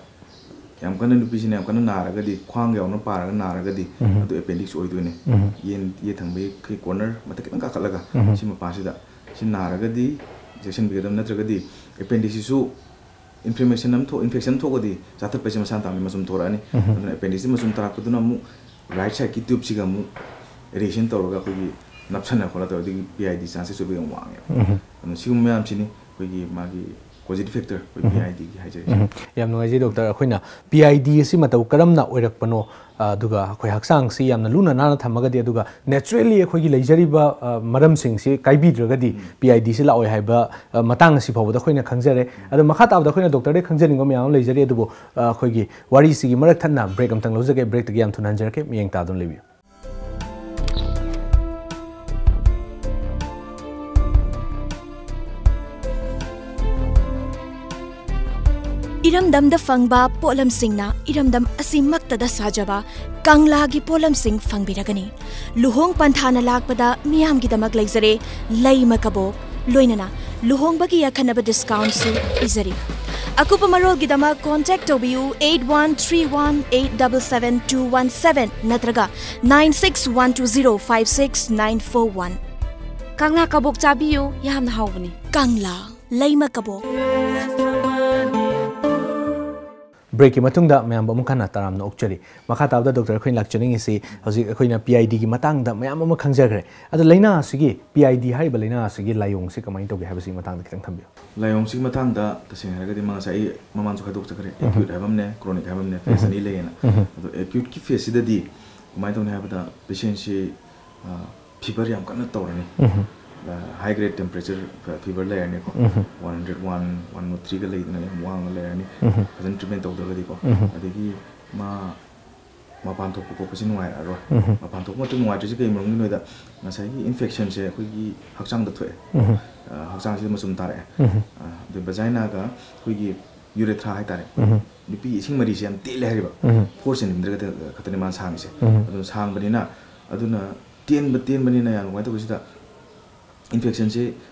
ꯌꯥꯝ ꯀꯟꯅ ꯅꯨꯄꯤꯁꯤꯅ ꯌꯥꯝ ꯀꯟꯅ ꯅꯥꯔꯒꯗꯤ, ꯈ꯭ꯋꯥꯡꯒ ꯌꯥꯎꯅ ꯄꯥꯔꯒ ꯅꯥꯔꯒꯗꯤ ꯑꯗꯨ ꯑꯦꯄꯦꯟꯗꯤꯛꯁ ꯑꯣꯏꯗꯣꯏꯅꯦ꯫ ꯌꯦꯟ ꯌꯦꯠ ꯊꯪꯕꯒꯤ ꯑꯩꯈꯣꯏ ꯀꯣꯔꯅꯔ ꯃꯊꯛ ꯈꯤꯇꯪ ꯀꯥꯈꯠꯂꯒ ꯁꯤ ꯃꯄꯥꯁꯤꯗ ꯁꯤ ꯅꯥꯔꯒꯗꯤ ꯆꯦꯛꯁꯤꯟꯕꯤꯒꯗꯕ, ꯅꯠꯇ꯭ꯔꯒꯗꯤ ꯑꯦꯄꯦꯟꯗꯤꯛꯁꯁꯤꯁꯨ ꯏꯟꯐ꯭ꯂꯦꯃꯦꯁꯟ ꯑꯃ ꯊꯣꯛ ꯏꯟꯐꯦꯛꯁꯟ ꯊꯣꯛꯑꯗꯤ ꯆꯥꯊꯠꯄꯁꯦ ꯃꯁꯥ ꯇꯥꯕꯅꯤ ꯃꯆꯨꯝ ꯊꯣꯔꯛꯑꯅꯤ꯫ ꯑꯗꯨꯅ ꯑꯦꯄꯦꯟꯗꯤꯛꯁꯁꯤ ꯃꯆꯨꯝ ꯇꯥꯔꯛꯄꯗꯨꯅ ꯑꯃꯨꯛ ꯔꯥꯏꯠ ꯁꯥꯏꯠꯀꯤ ꯇ꯭ꯌꯨꯕꯁꯤꯒ ꯑꯃꯨꯛ ꯔꯤꯑꯦꯛꯁꯟ ꯇꯧꯔꯒ ꯑꯩꯈꯣꯏꯒꯤ ꯅꯞꯁꯟꯅ ꯈꯣꯠꯂ ꯇꯧꯔꯗꯤ ꯄꯤ ꯑꯥꯏ ꯗꯤ ꯆꯥꯟꯁꯦꯁ ꯑꯣꯏꯕ ꯌꯥꯝ ꯋꯥꯡꯉꯦꯕ꯫ ꯑꯗꯨꯅ ꯁꯤꯒꯨꯝꯕ ꯃꯌꯥꯝꯁꯤꯅꯤ ꯑꯩꯈꯣꯏꯒꯤ ꯃꯥꯒꯤ ꯀꯣꯖꯤꯇꯤꯚ ꯐꯦꯛꯇꯔ ꯑꯩꯈꯣꯏ ꯄꯤ ꯑꯥꯏ ꯗꯤꯒꯤ ꯍꯥꯏꯖꯔꯤꯁꯦ꯫ ꯌꯥꯝ ꯅꯨꯡꯉꯥꯏꯖꯩ ꯗꯣꯛꯇꯔ꯫ ꯑꯩꯈꯣꯏꯅ ꯄꯤ ꯑꯥꯏ ꯗꯤ ꯑꯁꯤ ꯃꯇꯧ ꯀꯔꯝꯅ ꯑꯣꯏꯔꯛꯄꯅꯣ, ꯑ, ꯑꯗꯨꯒ ꯑꯩꯈꯣꯏ ꯍꯛꯆꯥꯡꯁꯤ ꯌꯥꯝꯅ ꯂꯨꯅ ꯅꯥꯟꯅ ꯊꯝꯃꯒꯗꯤ, ꯑꯗꯨꯒ ꯅꯦꯆꯔꯦꯜꯂꯤ ꯑꯩꯈꯣꯏꯒꯤ ꯂꯩꯖꯔꯤꯕ, ꯑ, ꯃꯔꯝꯁꯤꯡꯁꯤ ꯀꯥꯏꯕꯤꯗ꯭ꯔꯒꯗꯤ ꯄꯤ ꯑꯥꯏ ꯗꯤꯁꯤ ꯂꯥꯛꯑꯣꯏ ꯍꯥꯏꯕ, ꯑ, ꯃꯇꯥꯡ ꯑꯁꯤ ꯐꯥꯎꯕꯗ ꯑꯩꯈꯣꯏꯅ ꯈꯪꯖꯔꯦ꯫ ꯑꯗꯣ ꯃꯈꯥ ꯇꯥꯕꯗ ꯑꯩꯈꯣꯏꯅ ꯗꯣꯛꯇꯔꯗꯒꯤ ꯈꯪꯖꯅꯤꯡꯕ ꯃꯌꯥꯝ ꯑꯃ ꯂꯩꯖꯔꯤ, ꯑꯗꯨꯕꯨ, ꯑ, ꯑꯩꯈꯣꯏꯒꯤ ꯋꯥꯔꯤꯁꯤꯒꯤ ꯃꯔꯛ ꯊꯠꯅ ꯕ꯭ꯔꯦꯛ ꯑꯝꯇꯪ ꯂꯧꯖꯒꯦ꯫ ꯕ꯭ꯔꯦꯛꯇꯒꯤ ꯌꯥꯝ ꯊꯨꯅ ꯍꯟꯖꯔꯛꯀꯦ, ꯃꯤꯠꯌꯦꯡ ꯇꯥꯗꯨꯅ ꯂꯩꯕꯤꯌꯨ꯫ ꯏꯔꯝꯗꯝꯗ ꯐꯪꯕ ꯄꯣꯠꯂꯝꯁꯤꯡꯅ ꯏꯔꯝꯗꯝ ꯑꯁꯤꯃꯛꯇꯗ ꯁꯥꯖꯕ ꯀꯪꯂꯥꯒꯤ ꯄꯣꯠꯂꯝꯁꯤꯡ ꯐꯪꯕꯤꯔꯒꯅꯤ꯫ ꯂꯨꯍꯣꯡ ꯄꯟꯊꯥꯅ ꯂꯥꯛꯄꯗ ꯃꯤꯌꯥꯝꯒꯤꯗꯃꯛ ꯂꯩꯖꯔꯦ ꯂꯩꯃ ꯀꯕꯣꯛ, ꯂꯣꯏꯅꯅ ꯂꯨꯍꯣꯡꯕꯒꯤ ꯑꯈꯟꯅꯕ ꯗꯤꯁꯀꯥꯎꯟꯁꯨ ꯄꯤꯖꯔꯤ꯫ ꯑꯀꯨꯞꯄ ꯃꯔꯣꯜꯒꯤꯗꯃꯛ ꯀꯣꯟꯇꯦꯛ ꯇꯧꯕꯤꯌꯨ eight one three one eight double seven two one seven ꯅꯠꯇ꯭ꯔꯒ nine six one two zero five six nine four one꯫ ꯀꯪꯂꯥ ꯀꯕꯣꯛ ꯆꯥꯕꯤꯌꯨ, ꯌꯥꯝꯅ ꯍꯥꯎꯕꯅꯤ꯫ ꯀꯪꯂꯥ ꯂꯩꯃ ꯀꯕꯣꯛ꯫ ꯕ꯭ꯔꯦꯛꯀꯤ ꯃꯇꯨꯡꯗ ꯃꯌꯥꯝꯕꯨ ꯑꯃꯨꯛ ꯍꯟꯅ ꯇꯔꯥꯝꯅ ꯑꯣꯛꯆꯔꯤ꯫ ꯃꯈꯥ ꯇꯥꯕꯗ ꯗꯣꯛꯇꯔ ꯑꯩꯈꯣꯏꯅ ꯂꯥꯛꯆꯅꯤꯡꯉꯤꯁꯤ ꯍꯧꯖꯤꯛ ꯑꯩꯈꯣꯏꯅ ꯄꯤ ꯑꯥꯏ ꯗꯤꯒꯤ ꯃꯇꯥꯡꯗ ꯃꯌꯥꯝ ꯑꯃ ꯈꯪꯖꯈ꯭ꯔꯦ꯫ ꯑꯗꯣ ꯂꯥꯏꯅꯥ ꯑꯁꯤꯒꯤ, ꯄꯤ ꯑꯥꯏ ꯗꯤ ꯍꯥꯏꯔꯤꯕ ꯂꯥꯏꯅꯥ ꯑꯁꯤꯒꯤ ꯂꯥꯏꯑꯣꯡꯁꯤ ꯀꯃꯥꯏꯅ ꯇꯧꯒꯦ ꯍꯥꯏꯕꯁꯤꯒꯤ ꯃꯇꯥꯡꯗ ꯈꯤꯇꯪ ꯊꯝꯕꯤꯌꯨ꯫ ꯂꯥꯏꯑꯣꯡꯁꯤꯒꯤ ꯃꯇꯥꯡꯗ ꯇꯁꯦꯡꯅ ꯍꯥꯏꯔꯒꯗꯤ ꯃꯥ ꯉꯁꯥꯏ ꯑꯩ ꯃꯃꯥꯡꯁꯨ ꯈꯥꯏꯗꯣꯛꯆꯈ꯭ꯔꯦ꯫ ꯑꯦꯀ꯭ꯌꯨꯠ ꯍꯥꯏꯕ ꯑꯃꯅꯦ, ꯀ꯭ꯔꯣꯅꯤꯛ ꯍꯥꯏꯕ ꯑꯃꯅꯦ, ꯐꯦꯁ ꯑꯅꯤ ꯂꯩꯌꯦꯅ꯫ ꯑꯗꯣ ꯑꯦꯀ꯭ꯌꯨꯠꯀꯤ ꯐꯦꯁꯁꯤꯗꯗꯤ ꯀꯃꯥꯏꯅ ꯇꯧꯅꯤ ꯍꯥꯏꯕꯗ ꯄꯦꯁꯦꯟꯁꯤ, ꯑ, ꯐꯤꯚꯔ ꯌꯥꯝ ꯀꯟꯅ ꯇꯧꯔꯅꯤ꯫ ꯍꯥꯏ ꯒ꯭ꯔꯦꯗ ꯇꯦꯝꯄꯔꯦꯆꯔ ꯐꯤꯚꯔ ꯂꯩꯔꯅꯤꯀꯣ꯫ One hundred one, one nought ꯊ꯭ꯔꯤꯒ ꯂꯩꯗꯅ ꯌꯥꯝ ꯋꯥꯡꯅ ꯂꯩꯔꯅꯤ꯫ ꯐꯖꯅ ꯇ꯭ꯔꯤꯠꯃꯦꯟ ꯇꯧꯗ꯭ꯔꯒꯗꯤꯀꯣ꯫ ꯑꯗꯒꯤ ꯃꯥ ꯃꯄꯥꯟ ꯊꯣꯛꯄ ꯈꯣꯠꯄꯁꯤ ꯅꯨꯡꯉꯥꯏꯔꯛꯑꯔꯣꯏ꯫ ꯎꯝ꯫ ꯃꯄꯥꯟ ꯊꯣꯛꯄ ꯃꯇꯝ ꯅꯨꯡꯉꯥꯏꯇ꯭ꯔꯤꯁꯦ ꯀꯩ ꯃꯔꯝꯒꯤꯅꯣ ꯍꯥꯏꯗ, ꯉꯁꯥꯏꯒꯤ ꯏꯟꯐꯦꯛꯁꯟꯁꯦ ꯑꯩꯈꯣꯏꯒꯤ ꯍꯛꯆꯥꯡꯗ ꯊꯣꯛꯑꯦ꯫ ꯎꯝ꯫ ꯑ, ꯍꯛꯆꯥꯡꯁꯤꯗ ꯃꯆꯨꯝ ꯇꯥꯔꯛꯑꯦ꯫ ꯎꯝ꯫ ꯑ, ꯑꯗꯩ ꯚꯖꯥꯏꯅꯥꯒ ꯑꯩꯈꯣꯏꯒꯤ ꯌꯨꯔꯦꯊ꯭ꯔꯥ ꯍꯥꯏꯇꯥꯔꯦ, ꯎꯝ꯫ ꯅꯨꯄꯤ ꯏꯁꯤꯡ ꯃꯔꯤꯁꯦ ꯌꯥꯝ ꯇꯦꯜꯂꯦ ꯍꯥꯏꯔꯤꯕ, ꯎꯝ꯫ ꯐꯣꯔ ꯁꯦꯟꯇꯤꯃꯤꯇꯔ ꯈꯛꯇ, ꯈꯛꯇꯅꯤ ꯃꯥꯅ ꯁꯥꯡꯉꯤꯁꯦ꯫ ꯎꯝ꯫ ꯑꯗꯨꯅ ꯁꯥꯡꯕꯅꯤꯅ, ꯑꯗꯨꯅ ꯇꯦꯟꯕ ꯇꯦꯟꯕꯅꯤꯅ ꯌꯥꯝ ꯀꯃꯥꯏꯅ ꯇꯧꯒꯦꯁꯤꯗ, ꯏꯟꯐꯦꯛꯁꯟꯁꯦ,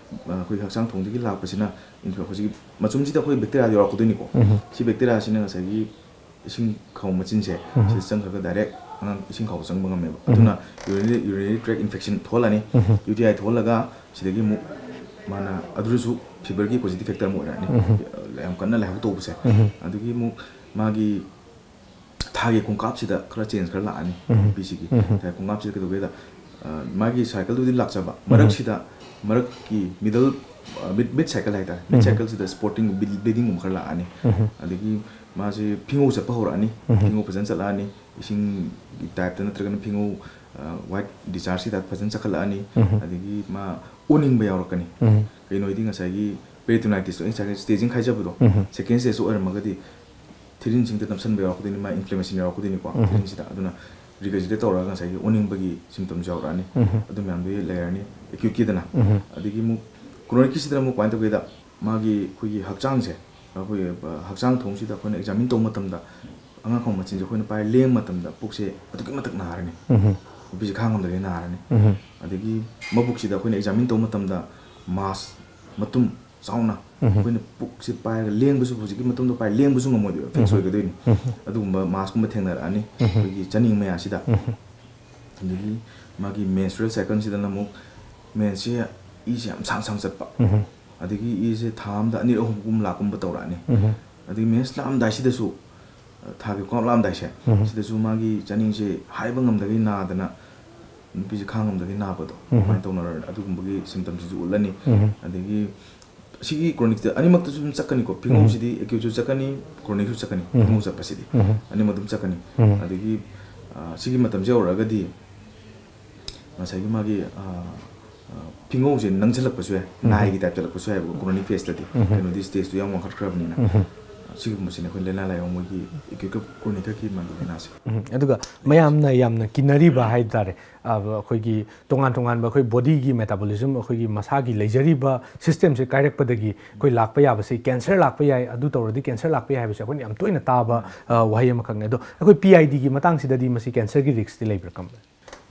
ꯑ, ꯑꯩꯈꯣꯏꯒꯤ ꯍꯛꯆꯥꯡ ꯊꯣꯡꯗꯒꯤ ꯂꯥꯛꯄꯁꯤꯅ, ꯏꯟꯐꯦ-, ꯍꯧꯖꯤꯛꯀꯤ ꯃꯆꯨꯝꯁꯤꯗ ꯑꯩꯈꯣꯏ ꯕꯦꯛꯇꯤꯔꯤꯌꯥ ꯌꯥꯎꯔꯛꯀꯗꯣꯏꯅꯤꯀꯣ꯫ ꯎꯝ꯫ ꯁꯤ ꯕꯦꯛꯇꯤꯔꯤꯌꯥꯁꯤꯅ ꯉꯁꯥꯏꯒꯤ ꯏꯁꯤꯡ ꯈꯧ ꯃꯆꯤꯟꯁꯦ, ꯎꯝ꯫ ꯁꯤꯗ ꯆꯪꯈ꯭ꯔꯒ ꯗꯥꯏꯔꯦꯛ ꯑꯉꯥꯡ ꯏꯁꯤꯡ ꯈꯧꯗ ꯆꯪꯕ ꯉꯝꯃꯦꯕ꯫ ꯎꯝ꯫ ꯑꯗꯨꯅ ꯌꯨꯔꯤꯅꯔꯤ, ꯌꯨꯔꯤꯅꯔꯤ ꯇ꯭ꯔꯦꯛ ꯏꯟꯐꯦꯛꯁꯟ ꯊꯣꯛꯍꯜꯂꯅꯤ꯫ ꯎꯝ꯫ ꯌꯨ ꯇꯤ ꯑꯥꯏ ꯊꯣꯛꯍꯜꯂꯒ ꯁꯤꯗꯒꯤ ꯑꯃꯨꯛ ꯃꯥꯅ ꯑꯗꯨꯗꯁꯨ ꯐꯤꯕꯔꯒꯤ ꯄꯣꯖꯤꯇꯤꯚ ꯐꯦꯛꯇꯔ ꯑꯃ ꯑꯣꯏꯔꯛꯑꯅꯤ꯫ ꯎꯝ꯫ ꯌꯥꯝ ꯀꯟꯅ ꯂꯥꯏꯍꯧ ꯇꯧꯕꯁꯦ꯫ ꯎꯝ꯫ ꯑꯗꯨꯒꯤ ꯑꯃꯨꯛ ꯃꯥꯒꯤ ꯊꯥꯒꯤ ꯈꯣꯡꯀꯥꯞꯁꯤꯗ ꯈꯔ ꯆꯦꯟꯖ ꯈꯔ ꯂꯥꯛꯑꯅꯤ, ꯎꯝ꯫ ꯅꯨꯄꯤꯁꯤꯒꯤ꯫ ꯎꯝ꯫ ꯊꯥꯒꯤ ꯈꯣꯡꯀꯥꯞꯁꯤꯗ ꯀꯩꯗꯧꯒꯦꯗ, ꯑ, ꯃꯥꯒꯤ ꯁꯥꯏꯀꯜꯗꯨꯗꯤ ꯂꯥꯛꯆꯕ, ꯎꯝ꯫ ꯃꯔꯛꯁꯤꯗ, ꯃꯔꯛꯀꯤ ꯃꯤꯗꯜ, ꯑ, ꯃꯤꯗ, ꯃꯤꯗ ꯁꯥꯏꯀꯜ ꯍꯥꯏꯇꯥꯔꯦ, ꯃꯤꯗ ꯎꯝ꯫ ꯁꯥꯏꯀꯜꯁꯤꯗ ꯁ꯭ꯄꯣꯔꯇꯤꯡ ꯕ꯭ꯂꯤ-, ꯕ꯭ꯂꯤꯗꯤꯡꯒꯨꯝꯕ ꯈꯔ ꯂꯥꯛꯑꯅꯤ꯫ ꯎꯝ꯫ ꯑꯗꯒꯤ ꯃꯥꯁꯦ ꯐꯤꯉꯧ ꯆꯠꯄ ꯍꯧꯔꯛꯑꯅꯤ, ꯎꯝ꯫ ꯐꯤꯉꯧ ꯐꯖꯅ ꯆꯠꯂꯛꯑꯅꯤ, ꯏꯁꯤꯡꯒꯤ ꯇꯥꯏꯞꯇ ꯅꯠꯇ꯭ꯔꯒꯅ ꯐꯤꯉꯧ, ꯑ, ꯋꯥꯏꯠ ꯗꯤꯆꯥꯔꯖꯀꯤ ꯇꯥꯏꯞ ꯐꯖꯅ ꯆꯠꯈꯠꯂꯛꯑꯅꯤ꯫ ꯎꯝ꯫ ꯑꯗꯒꯤ ꯃꯥ ꯑꯣꯅꯤꯡꯕ ꯌꯥꯎꯔꯛꯀꯅꯤ꯫ ꯎꯝ꯫ ꯀꯩꯅꯣ ꯍꯥꯏꯗꯤ ꯉꯁꯥꯏꯒꯤ ꯄꯦꯔꯤꯇꯣꯅꯥꯏꯇꯤꯁꯇꯣ, ꯑꯩ ꯉꯁꯥꯏꯒꯤ ꯁ꯭ꯇꯦꯖꯤꯡ ꯍꯥꯏꯖꯕꯗꯣ, ꯎꯝ꯫ ꯁꯦꯀꯦꯟ ꯁ꯭ꯇꯦꯖꯇ ꯑꯣꯏꯔꯝꯃꯒꯗꯤ ꯊꯤꯔꯤꯟꯁꯤꯡꯗ ꯅꯞꯁꯟꯕ ꯌꯥꯎꯔꯛꯀꯗꯣꯏꯅꯤ, ꯃꯥ ꯏꯟꯐ꯭ꯂꯦꯃꯦꯁꯟ ꯌꯥꯎꯔꯛꯀꯗꯣꯏꯅꯤꯀꯣ, ꯎꯝ꯫ ꯊꯤꯔꯤꯟꯁꯤꯗ꯫ ꯑꯗꯨꯅ ꯔꯤꯒꯔꯖꯤꯇꯦꯠ ꯇꯧꯔꯒ ꯉꯁꯥꯏꯒꯤ ꯑꯣꯅꯤꯡꯕꯒꯤ ꯁꯤꯝꯇꯝꯁ ꯌꯥꯎꯔꯛꯑꯅꯤ꯫ ꯎꯝ꯫ ꯑꯗꯨ ꯃꯌꯥꯝꯗꯨ ꯂꯩꯔꯅꯤ ꯑꯦꯀ꯭ꯌꯨꯠꯀꯤꯗꯅ꯫ ꯎꯝ꯫ ꯑꯗꯒꯤ ꯑꯃꯨꯛ ꯀ꯭ꯔꯣꯅꯤꯛꯀꯤꯁꯤꯗꯅ ꯑꯃꯨꯛ ꯀꯃꯥꯏꯅ ꯇꯧꯒꯦꯗ, ꯃꯥꯒꯤ ꯑꯩꯈꯣꯏꯒꯤ ꯍꯛꯆꯥꯡꯁꯦ, ꯑꯩꯈꯣꯏꯒꯤ, ꯑ, ꯍꯛꯆꯥꯡ ꯊꯣꯡꯁꯤꯗ ꯑꯩꯈꯣꯏꯅ ꯑꯦꯛꯖꯥꯃꯤꯟ ꯇꯧꯕ ꯃꯇꯝꯗ, ꯑꯉꯥꯡ ꯈꯣꯡ ꯃꯆꯤꯟꯁꯦ ꯑꯩꯈꯣꯏꯅ ꯄꯥꯏꯔ ꯂꯦꯡꯕ ꯃꯇꯝꯗ ꯄꯨꯛꯁꯦ ꯑꯗꯨꯛꯀꯤ ꯃꯇꯤꯛ ꯅꯥꯔꯅꯤ꯫ ꯎꯝ꯫ ꯅꯨꯄꯤꯁꯦ ꯈꯥꯡ ꯉꯝꯗꯒꯩ ꯅꯥꯔꯅꯤ꯫ ꯎꯝ꯫ ꯑꯗꯒꯤ ꯃꯕꯨꯛꯁꯤꯗ ꯑꯩꯈꯣꯏꯅ ꯑꯦꯛꯖꯥꯃꯤꯟ ꯇꯧꯕ ꯃꯇꯝꯗ ꯃꯥꯁ ꯃꯇꯨꯝ ꯆꯥꯎꯅ ꯎꯝ꯫ ꯑꯩꯈꯣꯏꯅ ꯄꯨꯛꯁꯦ ꯄꯥꯏꯔꯒ ꯂꯦꯡꯕꯁꯨ, ꯍꯧꯖꯤꯛꯀꯤ ꯃꯇꯨꯝꯗꯣ ꯄꯥꯏꯔ ꯂꯦꯡꯕꯁꯨ ꯉꯝꯃꯣꯏꯗꯣꯏꯕ, ꯐꯤꯛꯁ ꯎꯝ꯫ ꯑꯣꯏꯒꯗꯣꯏꯅꯤ꯫ ꯎꯝ꯫ ꯑꯗꯨꯒꯨꯝꯕ ꯃꯥꯁꯀꯨꯝꯕ ꯊꯦꯡꯅꯔꯛꯑꯅꯤ ꯎꯝ꯫ ꯑꯩꯈꯣꯏꯒꯤ ꯆꯥꯅꯤꯡ ꯃꯌꯥꯁꯤꯗ꯫ ꯎꯝ꯫ ꯑꯗꯒꯤ ꯃꯥꯒꯤ ꯃꯦꯟꯁꯇ꯭ꯔꯨꯑꯦꯜ ꯁꯥꯏꯀꯜꯁꯤꯗꯅ ꯑꯃꯨꯛ ꯃꯦꯟꯁꯁꯦ ꯏꯁꯦ ꯌꯥꯝ ꯁꯥꯡ ꯁꯥꯡ ꯆꯠꯄ꯫ ꯎꯝ꯫ ꯑꯗꯒꯤ ꯏꯁꯦ ꯊꯥ ꯑꯃꯗ ꯑꯅꯤꯔꯛ ꯑꯍꯨꯝꯒꯨꯝ ꯂꯥꯛꯀꯨꯝꯕ ꯇꯧꯔꯛꯑꯅꯤ꯫ ꯎꯝ꯫ ꯑꯗꯒꯤ ꯃꯦꯟꯁ ꯂꯥꯛꯑꯝꯗꯥꯏꯁꯤꯗꯁꯨ, ꯑ, ꯊꯥꯒꯤ ꯈꯣꯡꯀꯥꯞ ꯂꯥꯛꯑꯝꯗꯥꯏꯁꯦ, ꯎꯝ꯫ ꯁꯤꯗꯁꯨ ꯃꯥꯒꯤ ꯆꯥꯅꯤꯡꯁꯦ ꯍꯥꯏꯕ ꯉꯝꯗꯒꯩ ꯅꯥꯗꯅ, ꯅꯨꯄꯤꯁꯦ ꯈꯥꯡ ꯉꯝꯗꯒꯩ ꯅꯥꯕꯗꯣ, ꯎꯝ꯫ ꯑꯗꯨꯃꯥꯏꯅ ꯇꯧꯅꯔ-, ꯑꯗꯨꯒꯨꯝꯕꯒꯤ ꯁꯤꯝꯇꯝꯁꯤꯁꯨ ꯎꯠꯂꯅꯤ꯫ ꯎꯝ꯫ ꯑꯗꯒꯤ ꯁꯤꯒꯤ ꯀ꯭ꯔꯣꯅꯤꯛꯁꯤꯗ ꯑꯅꯤꯃꯛꯇꯁꯨ ꯑꯗꯨꯝ ꯆꯠꯀꯅꯤꯀꯣ꯫ ꯎꯝ꯫ ꯐꯤꯉꯧꯁꯤꯗꯤ ꯑꯦꯀ꯭ꯌꯨꯠꯁꯨ ꯆꯠꯀꯅꯤ, ꯀ꯭ꯔꯣꯅꯤꯛꯁꯨ ꯆꯠꯀꯅꯤ꯫ ꯎꯝ꯫ ꯐꯤꯉꯧ ꯆꯠꯄꯁꯤꯗꯤ ꯎꯝ꯫ ꯑꯅꯤꯃꯛ ꯑꯗꯨꯝ ꯆꯠꯀꯅꯤ꯫ ꯎꯝ꯫ ꯑꯗꯒꯤ, ꯑ, ꯁꯤꯒꯤ ꯃꯇꯝꯁꯦ ꯌꯧꯔꯛꯑꯒꯗꯤ ꯉꯁꯥꯏꯒꯤ ꯃꯥꯒꯤ, ꯑ, ꯑ, ꯐꯤꯉꯧꯁꯦ ꯅꯪꯁꯤꯜꯂꯛꯄꯁꯨ ꯌꯥꯏ, ꯎꯝ꯫ ꯅꯥꯏꯒꯤ ꯇꯥꯏꯞ ꯆꯠꯂꯛꯄꯁꯨ ꯌꯥꯏꯕꯀꯣ, ꯀ꯭ꯔꯣꯅꯤꯛ ꯐꯦꯁꯇꯗꯤ꯫ ꯎꯝ꯫ ꯀꯩꯅꯣꯗꯤ ꯁ꯭ꯇꯦꯖꯇꯨ ꯌꯥꯝ ꯋꯥꯡꯈꯠꯈ꯭ꯔꯕꯅꯤꯅ꯫ ꯎꯝ꯫ ꯁꯤꯒꯨꯝꯕꯁꯤꯅ ꯑꯩꯈꯣꯏ ꯂꯥꯏꯅꯥ ꯂꯥꯏꯌꯣꯡ ꯃꯣꯏꯒꯤ ꯑꯦꯀ꯭ꯌꯨꯠ ꯀ꯭ꯔꯣꯅꯤꯛ ꯈꯛꯀꯤ ꯃꯥꯒꯤ ꯂꯥꯏꯅꯥꯁꯦ꯫ ꯎꯝ, ꯑꯗꯨꯒ ꯃꯌꯥꯝꯅ ꯌꯥꯝꯅ ꯀꯤꯅꯔꯤꯕ ꯍꯥꯏ ꯇꯥꯔꯦ, ꯑ, ꯑꯩꯈꯣꯏꯒꯤ ꯇꯣꯉꯥꯟ ꯇꯣꯉꯥꯟꯕ ꯑꯩꯈꯣꯏ ꯕꯣꯗꯤꯒꯤ ꯃꯦꯇꯥꯕꯣꯂꯤꯖꯝ, ꯑꯩꯈꯣꯏꯒꯤ ꯃꯁꯥꯒꯤ ꯂꯩꯖꯔꯤꯕ ꯁꯤꯁꯇꯦꯝꯁꯦ ꯀꯥꯏꯔꯛꯄꯗꯒꯤ ꯑꯩꯈꯣꯏ ꯂꯥꯛꯄ ꯌꯥꯕꯁꯤ, ꯀꯦꯟꯁꯔ ꯂꯥꯛꯄ ꯌꯥꯏ, ꯑꯗꯨ ꯇꯧꯔꯗꯤ ꯀꯦꯟꯁꯔ ꯂꯥꯛꯄ ꯌꯥꯏ ꯍꯥꯏꯕꯁꯦ ꯑꯩꯈꯣꯏꯅ ꯌꯥꯝ ꯇꯣꯏꯅ ꯇꯥꯕ, ꯑ, ꯋꯥꯍꯩ ꯑꯃꯈꯛꯅꯦ꯫ ꯑꯗꯣ ꯑꯩꯈꯣꯏ ꯄꯤ ꯑꯥꯏ ꯗꯤꯒꯤ ꯃꯇꯥꯡꯁꯤꯗꯗꯤ ꯃꯁꯤ ꯀꯦꯟꯁꯔꯒꯤ ꯔꯤꯛꯁꯇꯤ ꯂꯩꯕ꯭ꯔꯥ ꯀꯝ?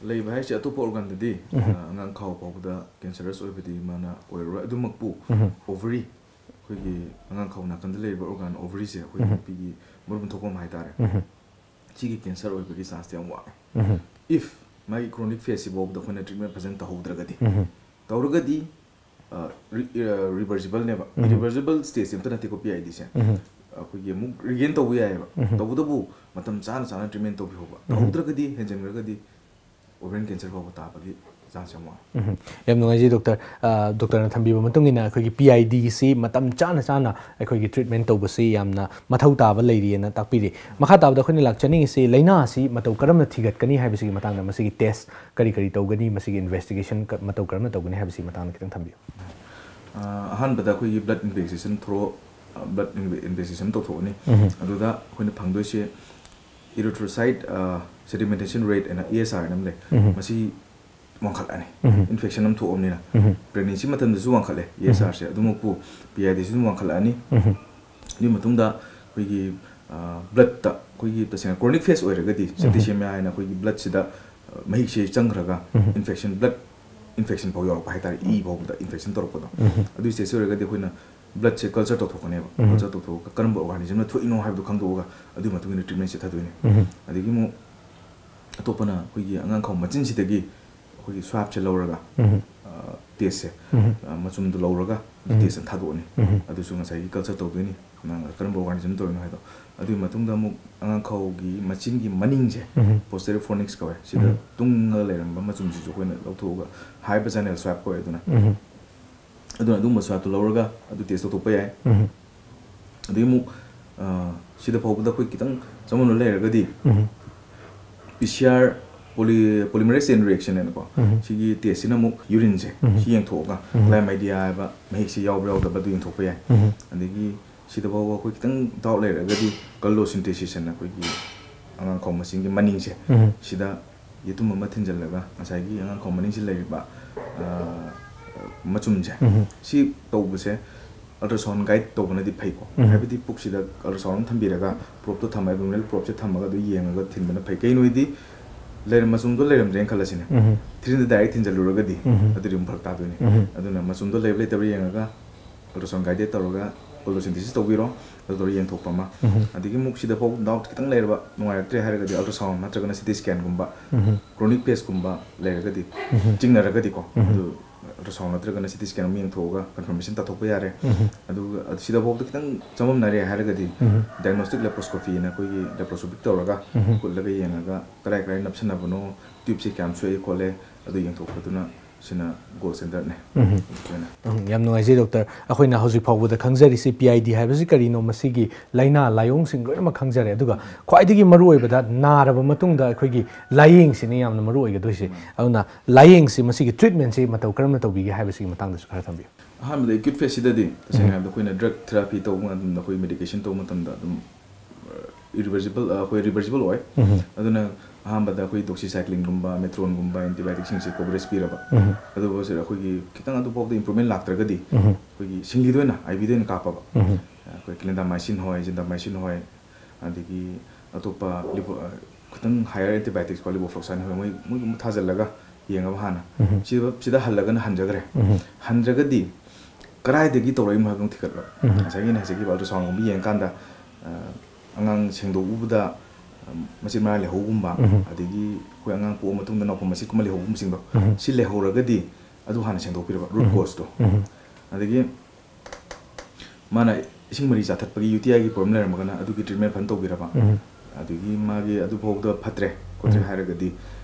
ꯂꯩꯕ ꯍꯥꯏꯁꯦ ꯑꯇꯣꯞꯄ ꯑꯣꯔꯒꯥꯟꯗꯗꯤ, ꯑ, ꯑꯉꯥꯡ ꯈꯥꯎ ꯐꯥꯎꯕꯗ ꯀꯦꯟꯁꯔꯁ ꯑꯣꯏꯕꯗꯤ ꯃꯥꯅ ꯑꯣꯏꯔꯔꯣꯏ꯫ ꯑꯗꯨꯃꯛꯄꯨ ꯑꯣꯚꯔꯤ, ꯑꯩꯈꯣꯏꯒꯤ ꯑꯉꯥꯡ ꯈꯥꯎ ꯅꯥꯀꯟꯗ ꯂꯩꯔꯤꯕ ꯑꯣꯔꯒꯥꯟ ꯑꯣꯚꯔꯤꯁꯦ, ꯑꯩꯈꯣꯏꯒꯤ ꯅꯨꯄꯤꯒꯤ ꯃꯔꯨꯝ ꯊꯣꯛꯐꯝ ꯍꯥꯏꯇꯥꯔꯦ, ꯁꯤꯒꯤ ꯀꯦꯟꯁꯔ ꯑꯣꯏꯕꯒꯤ ꯆꯥꯟꯁꯇꯤ ꯌꯥꯝ ꯋꯥꯡꯉꯦ꯫ If ꯃꯥꯒꯤ ꯀ꯭ꯔꯣꯅꯤꯛ ꯐꯦꯁꯁꯤ ꯐꯥꯎꯕꯗ ꯑꯩꯈꯣꯏꯅ ꯇ꯭ꯔꯤꯠꯃꯦꯟ ꯐꯖꯅ ꯇꯧꯍꯧꯗ꯭ꯔꯒꯗꯤ, ꯇꯧꯔꯒꯗꯤ ꯔꯤꯚꯔꯁꯤꯕꯜꯅꯦꯕ꯫ ꯏꯔꯤꯚꯔꯁꯤꯕꯜ ꯁ꯭ꯇꯦꯖ ꯑꯝꯇ ꯅꯠꯇꯦꯀꯣ ꯄꯤ ꯑꯥꯏ ꯗꯤꯁꯦ꯫ ꯑꯩꯈꯣꯏꯒꯤ ꯑꯃꯨꯛ ꯔꯤꯒꯦꯟ ꯇꯧꯕ ꯌꯥꯏꯑꯕ꯫ ꯇꯧꯕꯇꯕꯨ ꯃꯇꯝ ꯆꯥꯅ ꯆꯥꯅ ꯇ꯭ꯔꯤꯠꯃꯦꯟ ꯇꯧꯕꯤꯍꯧꯕ꯫ ꯇꯧꯍꯧꯗ꯭ꯔꯒꯗꯤ, ꯍꯦꯟꯖꯤꯟꯈ꯭ꯔꯒꯗꯤ ꯑꯣꯚꯔꯤꯌꯟ ꯀꯦꯟꯁꯔ ꯐꯥꯎꯕ ꯇꯥꯕꯒꯤ ꯆꯥꯟꯁ ꯌꯥꯝ ꯋꯥꯡꯉꯤ꯫ ꯎꯝ, ꯌꯥꯝ ꯅꯨꯡꯉꯥꯏꯖꯩ ꯗꯣꯛꯇꯔ꯫ ꯑ, ꯗꯣꯛꯇꯔꯅ ꯊꯝꯕꯤꯕ ꯃꯇꯨꯡ ꯏꯟꯅ ꯑꯩꯈꯣꯏꯒꯤ ꯄꯤ ꯑꯥꯏ ꯗꯤꯁꯤ ꯃꯇꯝ ꯆꯥꯅ ꯆꯥꯅ ꯑꯩꯈꯣꯏꯒꯤ ꯇ꯭ꯔꯤꯠꯃꯦꯟ ꯇꯧꯕꯁꯤ ꯌꯥꯝꯅ ꯃꯊꯧ ꯇꯥꯕ ꯂꯩꯔꯤꯑꯅ ꯇꯥꯛꯄꯤꯔꯤ꯫ ꯃꯈꯥ ꯇꯥꯕꯗ ꯑꯩꯈꯣꯏꯅ ꯂꯥꯛꯆꯅꯤꯡꯉꯤꯁꯤ ꯂꯥꯏꯅꯥ ꯑꯁꯤ ꯃꯇꯧ ꯀꯔꯝꯅ ꯊꯤꯒꯠꯀꯅꯤ ꯍꯥꯏꯕꯁꯤꯒꯤ ꯃꯇꯥꯡꯗ, ꯃꯁꯤꯒꯤ ꯇꯦꯁ ꯀꯔꯤ ꯀꯔꯤ ꯇꯧꯒꯅꯤ, ꯃꯁꯤꯒꯤ ꯏꯟꯚꯦꯁꯇꯤꯒꯦꯁꯟ ꯃꯇꯧ ꯀꯔꯝꯅ ꯇꯧꯒꯅꯤ ꯍꯥꯏꯕꯁꯤꯒꯤ ꯃꯇꯥꯡꯗ ꯈꯤꯇꯪ ꯊꯝꯕꯤꯌꯨ꯫ ꯑ, ꯑꯍꯥꯟꯕꯗ ꯑꯩꯈꯣꯏꯒꯤ ꯕ꯭ꯂꯗ ꯏꯟꯚꯦꯁꯇꯤꯒꯦꯁꯟ ꯊꯣꯔꯣ ꯕ꯭ꯂꯗ ꯏꯟꯚꯦꯁꯇꯤꯒꯦꯁꯟ ꯇꯧꯊꯣꯛꯑꯅꯤ꯫ ꯑꯗꯨꯗ ꯑꯩꯈꯣꯏꯅ ꯐꯪꯗꯣꯏꯁꯦ ꯏꯔꯤꯊ꯭ꯔꯣꯁꯥꯏꯠ ꯁꯦꯗꯤꯃꯦꯟꯇꯦꯁꯟ ꯔꯦꯠ ꯑꯅ ꯏ ꯑꯦꯁ ꯑꯥꯔ ꯑꯅ ꯑꯃ ꯂꯩ꯫ ꯃꯁꯤ ꯋꯥꯡꯈꯠꯂꯛꯑꯅꯤ꯫ ꯏꯟꯐꯦꯛꯁꯟ ꯑꯃ ꯊꯣꯛꯑꯕꯅꯤꯅ꯫ ꯄ꯭ꯔꯦꯒꯅꯦꯟꯁꯤ ꯃꯇꯝꯗꯁꯨ ꯋꯥꯡꯈꯠꯂꯦ ꯏ ꯑꯦꯁ ꯑꯥꯔꯁꯦ꯫ ꯑꯗꯨꯃꯛꯄꯨ ꯄꯤ ꯑꯥꯏ ꯗꯤꯁꯨ ꯑꯗꯨꯝ ꯋꯥꯡꯈꯠꯂꯛꯑꯅꯤ꯫ ꯑꯗꯨꯒꯤ ꯃꯇꯨꯡꯗ ꯑꯩꯈꯣꯏꯒꯤ ꯕ꯭ꯂꯗꯇ ꯑꯩꯈꯣꯏꯒꯤ ꯇꯁꯦꯡꯅ ꯀ꯭ꯔꯣꯅꯤꯛ ꯐꯦꯁ ꯑꯣꯏꯔꯒꯗꯤ ꯁꯦꯞꯇꯤꯁꯦꯃꯤꯌꯥ ꯍꯥꯏꯅ ꯑꯩꯈꯣꯏꯒꯤ ꯕ꯭ꯂꯗꯁꯤꯗ ꯃꯍꯤꯛꯁꯦ ꯆꯪꯈ꯭ꯔꯒ ꯏꯟꯐꯦꯛꯁꯟ, ꯕ꯭ꯂꯗ ꯏꯟꯐꯦꯛꯁꯟ ꯐꯥꯎ ꯌꯥꯎꯔꯛꯄ ꯍꯥꯏꯇꯥꯔꯦ, ꯏ ꯐꯥꯎꯕꯗ ꯏꯟꯐꯦꯛꯁꯟ ꯇꯧꯔꯛꯄꯗꯣ꯫ ꯑꯗꯨꯒꯤ ꯁ꯭ꯇꯦꯖ ꯑꯣꯏꯔꯒꯗꯤ ꯑꯩꯈꯣꯏꯅ ꯕ꯭ꯂꯗꯁꯦ ꯀꯜꯆꯔ ꯇꯧꯊꯣꯛꯀꯅꯦꯕ꯫ ꯀꯜꯆꯔ ꯇꯧꯊꯣꯛꯑꯒ ꯀꯔꯝꯕ ꯑꯣꯔꯒꯥꯅꯤꯖꯝꯅ ꯊꯣꯛꯏꯅꯣ ꯍꯥꯏꯕꯗꯨ ꯈꯪꯗꯣꯛꯑꯒ ꯑꯗꯨꯒꯤ ꯃꯇꯨꯡ ꯏꯟꯅ ꯇ꯭ꯔꯤꯠꯃꯦꯟ ꯆꯠꯊꯗꯣꯏꯅꯦ꯫ ꯑꯗꯒꯤ ꯑꯃꯨꯛ ꯑꯇꯣꯞꯄꯅ ꯑꯩꯈꯣꯏꯒꯤ ꯑꯉꯥꯡ ꯈꯥꯎ ꯃꯆꯤꯟꯁꯤꯗꯒꯤ ꯑꯩꯈꯣꯏꯒꯤ ꯁ꯭ꯋꯥꯞꯁꯦ ꯂꯧꯔꯒ, ꯇꯦꯁꯁꯦ, ꯃꯆꯨꯝꯗꯨ ꯂꯧꯔꯒ ꯇꯦꯁ ꯑꯃ ꯊꯥꯗꯣꯛꯑꯅꯤ꯫ ꯑꯗꯨꯁꯨ ꯉꯁꯥꯏꯒꯤ ꯀꯜꯆꯔ ꯇꯧꯗꯣꯏꯅꯤ, ꯑꯉꯥꯡ ꯀꯔꯝꯕ ꯑꯣꯔꯒꯥꯅꯤꯖꯝ ꯇꯧꯔꯤꯅꯣ ꯍꯥꯏꯗꯣ꯫ ꯑꯗꯨꯒꯤ ꯃꯇꯨꯡꯗ ꯑꯃꯨꯛ ꯑꯉꯥꯡ ꯈꯥꯎꯒꯤ ꯃꯆꯤꯟꯒꯤ ꯃꯅꯤꯡꯁꯦ, ꯄꯣꯁꯇꯦꯔꯤꯌꯔ ꯐꯣꯔꯅꯤꯛꯁ ꯀꯧꯋꯦ, ꯁꯤꯗ ꯇꯨꯡꯉꯒ ꯂꯩꯔꯝꯕ ꯃꯆꯨꯝꯁꯤꯁꯨ ꯑꯩꯈꯣꯏꯅ ꯂꯧꯊꯣꯛꯑꯒ ꯍꯥꯏ ꯚꯖꯥꯏꯅꯦꯜ ꯁ꯭ꯋꯥꯞ ꯀꯧꯋꯦ꯫ ꯑꯗꯨꯅ ꯑꯗꯨꯅ ꯑꯗꯨꯒꯨꯝꯕ ꯁ꯭ꯋꯥꯞꯇꯨ ꯂꯧꯔꯒ ꯑꯗꯨ ꯇꯦꯁ ꯇꯧꯊꯣꯛꯄ ꯌꯥꯏ꯫ ꯑꯗꯒꯤ ꯑꯃꯨꯛ, ꯑ, ꯁꯤꯗ ꯐꯥꯎꯕꯗ ꯑꯩꯈꯣꯏ ꯈꯤꯇꯪ ꯆꯃꯝꯅꯕ ꯂꯩꯔꯒꯗꯤ, ꯄꯤ ꯁꯤ ꯑꯥꯔ ꯄꯣꯂꯤ-, ꯄꯣꯂꯤꯃꯔꯦꯖ ꯆꯦꯟ ꯔꯤꯌꯦꯛꯁꯟ ꯍꯥꯏꯅꯀꯣ, ꯁꯤꯒꯤ ꯇꯦꯁꯁꯤꯅ ꯑꯃꯨꯛ ꯌꯨꯔꯤꯟꯁꯦ ꯁꯤ ꯌꯦꯡꯊꯣꯛꯑꯒ ꯀ꯭ꯂꯥꯃꯥꯏꯗꯤꯌꯥ ꯍꯥꯏꯕ ꯃꯍꯤꯛꯁꯤ ꯌꯥꯎꯕ꯭ꯔꯥ ꯌꯥꯎꯗꯕ꯭ꯔꯥ ꯑꯗꯨ ꯌꯦꯡꯊꯣꯛꯄ ꯌꯥꯏ꯫ ꯑꯗꯒꯤ ꯁꯤꯗꯐꯥꯎꯕ ꯑꯩꯈꯣꯏ ꯈꯤꯇꯪ ꯗꯥꯎꯠ ꯂꯩꯔꯒꯗꯤ ꯀꯜꯂꯣꯁꯤꯟꯊꯦꯁꯤꯁ ꯍꯥꯏꯅ ꯑꯩꯈꯣꯏꯒꯤ ꯑꯉꯥꯡꯈꯧ ꯃꯁꯤꯡꯒꯤ ꯃꯅꯤꯡꯁꯦ, ꯎꯝ꯫ ꯁꯤꯗ ꯌꯦꯇꯨꯝ ꯑꯃ ꯊꯤꯟꯖꯜꯂꯒ ꯉꯁꯥꯏꯒꯤ ꯑꯉꯥꯡꯈꯧ ꯃꯅꯤꯡꯁꯤ ꯂꯩꯔꯤꯕ, ꯑ, ꯃꯆꯨꯝꯁꯦ, ꯎꯝ꯫ ꯁꯤ ꯇꯧꯕꯁꯦ ꯑꯜꯇ꯭ꯔꯥꯁꯥꯎꯟ ꯒꯥꯏꯗ ꯇꯧꯕꯅꯗꯤ ꯐꯩꯀꯣ꯫ ꯎꯝ꯫ ꯍꯥꯏꯕꯗꯤ ꯄꯨꯛꯁꯤꯗ ꯑꯜꯇ꯭ꯔꯥꯁꯥꯎꯟ ꯑꯃ ꯊꯝꯕꯤꯔꯒ, ꯄ꯭ꯔꯣꯞꯇꯣ ꯊꯝꯃꯒ, ꯑꯦꯕꯗꯣꯃꯤꯅꯦꯜ ꯄ꯭ꯔꯣꯞꯁꯦ ꯊꯝꯃꯒ ꯑꯗꯨ ꯌꯦꯡꯉꯒ ꯊꯤꯟꯕꯅ ꯐꯩ꯫ ꯀꯩꯅꯣ ꯍꯥꯏꯗꯤ ꯂꯩꯔꯝ-, ꯃꯆꯨꯝꯗꯣ ꯂꯩꯔꯝꯗ꯭ꯔꯦꯅ ꯈꯜꯂꯁꯤꯅꯦ꯫ ꯎꯝ꯫ ꯊꯤꯔꯤꯟꯗ ꯗꯥꯏꯔꯦꯛ ꯊꯤꯟꯖꯜꯂꯨꯔꯒꯗꯤ ꯎꯝ꯫ ꯑꯗꯨꯗꯤ ꯑꯃꯨꯛ ꯐꯔꯛ ꯇꯥꯗꯣꯏꯅꯦ꯫ ꯎꯝ꯫ ꯑꯗꯨꯅ ꯃꯆꯨꯝꯗꯣ ꯂꯩꯕ ꯂꯩꯇꯕ꯭ꯔꯥ ꯌꯦꯡꯉꯒ, ꯑꯜꯇ꯭ꯔꯥꯁꯥꯎꯟ ꯒꯥꯏꯗꯦꯗ ꯇꯧꯔꯒ ꯀꯣꯂꯣꯁꯤꯟꯊꯦꯁꯤꯁ ꯇꯧꯕꯤꯔꯣ, ꯑꯗꯨ ꯇꯧꯔꯒ ꯌꯦꯡꯊꯣꯛꯄ ꯑꯃ꯫ ꯎꯝ꯫ ꯑꯗꯒꯤ ꯑꯃꯨꯛ ꯁꯤꯗꯐꯥꯎ ꯗꯥꯎꯠ ꯈꯤꯇꯪ ꯂꯩꯔꯕ, ꯅꯨꯡꯉꯥꯏꯔꯛꯇ꯭ꯔꯦ ꯍꯥꯏꯔꯒꯗꯤ ꯑꯜꯇ꯭ꯔꯥꯁꯥꯎꯟ ꯅꯠꯇ꯭ꯔꯒꯅ ꯁꯤ ꯇꯤ ꯁ꯭ꯀꯦꯟꯒꯨꯝꯕ, ꯎꯝ꯫ ꯀ꯭ꯔꯣꯅꯤꯛ ꯐꯦꯁꯀꯨꯝꯕ ꯂꯩꯔꯒꯗꯤ, ꯎꯝ꯫ ꯆꯤꯡꯅꯔꯒꯗꯤꯀꯣ, ꯎꯝ꯫ ꯑꯗꯨ ꯑꯜꯇ꯭ꯔꯥꯁꯥꯎꯟ ꯅꯠꯇ꯭ꯔꯒꯅ ꯁꯤ ꯇꯤ ꯁ꯭ꯀꯦꯟ ꯑꯃ ꯌꯦꯡꯊꯣꯛꯑꯒ ꯀꯟꯐꯔꯃꯦꯁꯟ ꯇꯥꯊꯣꯛꯄ ꯌꯥꯔꯦ꯫ ꯎꯝ꯫ ꯑꯗꯨꯒ ꯑꯗꯨ ꯁꯤꯗꯐꯥꯎꯗ ꯈꯤꯇꯪ ꯆꯃꯝꯅꯔꯦ ꯍꯥꯏꯔꯒꯗꯤ, ꯎꯝ꯫ ꯗꯥꯏꯒꯅꯣꯁꯇꯤꯛ ꯂꯦꯄ꯭ꯔꯣꯁꯀꯣꯄꯤꯅ ꯑꯩꯈꯣꯏꯒꯤ ꯂꯦꯄ꯭ꯔꯣꯁꯀꯣꯄꯤꯛ ꯇꯧꯔꯒ ꯎꯝ꯫ ꯍꯨꯠꯂꯒ ꯌꯦꯡꯉꯒ ꯀꯗꯥꯏ ꯀꯗꯥꯏ ꯅꯞꯁꯟꯅꯕꯅꯣ, ꯇ꯭ꯌꯨꯕꯁꯦ ꯀꯌꯥꯝ ꯁꯣꯛꯏ ꯈꯣꯠꯂꯦ, ꯑꯗꯨ ꯌꯦꯡꯊꯣꯛꯄꯗꯨꯅ ꯁꯤꯅ ꯒꯣꯜ ꯁ꯭ꯇꯦꯟꯗꯔꯠꯅꯦ꯫ ꯎꯝ꯫ ꯑꯩꯈꯣꯏꯅ ꯎꯝ, ꯌꯥꯝ ꯅꯨꯡꯉꯥꯏꯖꯩ, ꯗꯣꯛꯇꯔ꯫ ꯑꯩꯈꯣꯏꯅ ꯍꯧꯖꯤꯛ ꯐꯥꯎꯕꯗ ꯈꯪꯖꯔꯤꯁꯤ ꯄꯤ ꯑꯥꯏ ꯗꯤ ꯍꯥꯏꯕꯁꯤ ꯀꯔꯤꯅꯣ, ꯃꯁꯤꯒꯤ ꯂꯥꯏꯅꯥ ꯂꯥꯏꯑꯣꯡꯁꯤꯡ ꯂꯣꯏꯅꯃꯛ ꯈꯪꯖꯔꯦ꯫ ꯑꯗꯨꯒ ꯈ꯭ꯋꯥꯏꯗꯒꯤ ꯃꯔꯨꯑꯣꯏꯕꯗ ꯅꯥꯔꯕ ꯃꯇꯨꯡꯗ ꯑꯩꯈꯣꯏꯒꯤ ꯂꯥꯏꯌꯦꯡꯁꯤꯅ ꯌꯥꯝꯅ ꯃꯔꯨ ꯑꯣꯏꯒꯗꯣꯏꯁꯦ꯫ ꯎꯝ꯫ ꯑꯗꯨꯅ ꯂꯥꯏꯌꯦꯡꯁꯤ, ꯃꯁꯤꯒꯤ ꯇ꯭ꯔꯤꯠꯃꯦꯟꯁꯤ ꯃꯇꯧ ꯀꯔꯝꯅ ꯇꯧꯕꯤꯒꯦ ꯍꯥꯏꯕꯁꯤꯒꯤ ꯃꯇꯥꯡꯗꯁꯨ ꯈꯔ ꯊꯝꯕꯤꯌꯨ꯫ ꯑꯍꯥꯟꯕꯗ ꯑꯦꯀ꯭ꯌꯨꯠ ꯐꯦꯁꯁꯤꯗꯗꯤ ꯇꯁꯦꯡꯅ ꯎꯝ꯫ ꯍꯥꯏꯔꯕꯗ ꯑꯩꯈꯣꯏꯅ ꯗ꯭ꯔꯒ ꯊꯦꯔꯥꯄꯤ ꯇꯧꯕ ꯃꯇꯝꯗ, ꯑꯩꯈꯣꯏ ꯃꯦꯗꯤꯀꯦꯁꯟ ꯇꯧꯕ ꯃꯇꯝꯗ ꯑꯗꯨꯝ ꯏꯔꯤꯚꯔꯁꯤꯕꯜ, ꯑꯩꯈꯣꯏ ꯔꯤꯚꯔꯁꯤꯕꯜ ꯑꯣꯏ꯫ ꯎꯝ꯫ ꯑꯗꯨꯅ ꯑꯍꯥꯟꯕꯗ ꯑꯩꯈꯣꯏ ꯗꯣꯛꯁꯤꯁꯥꯏꯀ꯭ꯂꯤꯟꯒꯨꯝꯕ, ꯃꯦꯇ꯭ꯔꯣꯟꯒꯨꯝꯕ, ꯑꯦꯟꯇꯤꯕꯥꯏꯑꯣꯇꯤꯛꯁꯤꯡꯁꯦ ꯀꯣꯚꯔꯦꯖ ꯄꯤꯔꯕ꯫ ꯎꯝ꯫ ꯑꯗꯨꯒ ꯁꯤꯗ ꯑꯩꯈꯣꯏꯒꯤ ꯈꯤꯇꯪ ꯑꯗꯨꯐꯥꯎꯗ ꯏꯝꯄ꯭ꯔꯨꯚꯃꯦꯟ ꯂꯥꯛꯇ꯭ꯔꯒꯗꯤ ꯎꯝ꯫ ꯑꯩꯈꯣꯏꯒꯤ ꯁꯤꯡꯂꯤꯗ ꯑꯣꯏꯅ, ꯑꯥꯏ ꯚꯤꯗ ꯑꯣꯏꯅ ꯀꯥꯞꯄꯕ꯫ ꯎꯝ꯫ ꯑꯩꯈꯣꯏ ꯀ꯭ꯂꯤꯟꯗꯥꯃꯥꯏꯁꯤꯟ ꯍꯣꯏ, ꯖꯦꯟꯗꯥꯃꯥꯏꯁꯤꯟ ꯍꯣꯏ, ꯑꯗꯒꯤ ꯑꯇꯣꯞꯄ ꯂꯤꯕꯣ-, ꯑ, ꯈꯤꯇꯪ ꯍꯥꯏꯌꯔ ꯑꯦꯟꯇꯤꯕꯥꯏꯑꯣꯇꯤꯛꯁꯀꯣ, ꯂꯤꯕꯣꯐ꯭ꯂꯣꯛꯁꯥꯏꯟ ꯍꯣꯏ, ꯃꯣꯏ, ꯃꯣꯏꯒꯨꯝꯕ ꯊꯥꯖꯤꯜꯂꯒ ꯌꯦꯡꯉꯕ ꯍꯥꯟꯅ꯫ ꯎꯝ꯫ ꯁꯤꯗ, ꯁꯤꯗ ꯍꯜꯂꯒꯅ ꯍꯟꯖꯈ꯭ꯔꯦ꯫ ꯎꯝ꯫ ꯍꯟꯗ꯭ꯔꯒꯗꯤ ꯀꯗꯥꯏꯗꯒꯤ ꯇꯧꯔꯛꯏꯅꯣ ꯍꯥꯏꯕꯗꯣ ꯊꯤꯒꯠꯄ꯫ ꯎꯝ꯫ ꯉꯁꯥꯏꯒꯤ ꯑꯩꯅ ꯍꯥꯏꯖꯈꯤꯕ ꯑꯜꯇ꯭ꯔꯥꯁꯥꯎꯟꯒꯨꯝꯕ ꯌꯦꯡꯉꯀꯥꯟꯗ, ꯑ, ꯑꯉꯥꯡ ꯁꯦꯡꯗꯣꯛꯎꯕꯗ, ꯑ, ꯃꯆꯤꯟ ꯃꯔꯥ ꯂꯩꯍꯧꯒꯨꯝꯕ, ꯎꯝ꯫ ꯑꯗꯒꯤ ꯑꯩꯈꯣꯏ ꯑꯉꯥꯡ ꯄꯣꯛꯑ ꯃꯇꯨꯡꯗ ꯅꯥꯎꯐꯝ ꯃꯁꯤꯠꯀꯨꯝꯕ ꯂꯩꯍꯧꯕꯁꯤꯡꯗꯣ, ꯎꯝ꯫ ꯁꯤ ꯂꯩꯍꯧꯔꯒꯗꯤ ꯑꯗꯨ ꯍꯥꯟꯅ ꯁꯦꯡꯗꯣꯛꯄꯤꯔꯕ, ꯔꯨꯠ ꯎꯝ꯫ ꯀꯣꯁꯇꯣ꯫ ꯎꯝ꯫ ꯑꯗꯒꯤ ꯃꯥꯅ ꯏꯁꯤꯡ ꯃꯔꯤ ꯆꯥꯊꯠꯄꯒꯤ ꯌꯨ ꯇꯤ ꯑꯥꯏꯒꯤ ꯄ꯭ꯔꯣꯕ꯭ꯂꯦꯝ ꯂꯩꯔꯝꯃꯒꯅ ꯑꯗꯨꯒꯤ ꯇ꯭ꯔꯤꯠꯃꯦꯟ ꯐꯖꯅ ꯇꯧꯕꯤꯔꯕ, ꯎꯝ꯫ ꯑꯗꯒꯤ ꯃꯥꯒꯤ ꯑꯗꯨꯐꯥꯎꯗ ꯐꯠꯇ꯭ꯔꯦ ꯈꯣꯠꯇ꯭ꯔꯦ ꯎꯝ꯫ ꯍꯥꯏꯔꯒꯗꯤ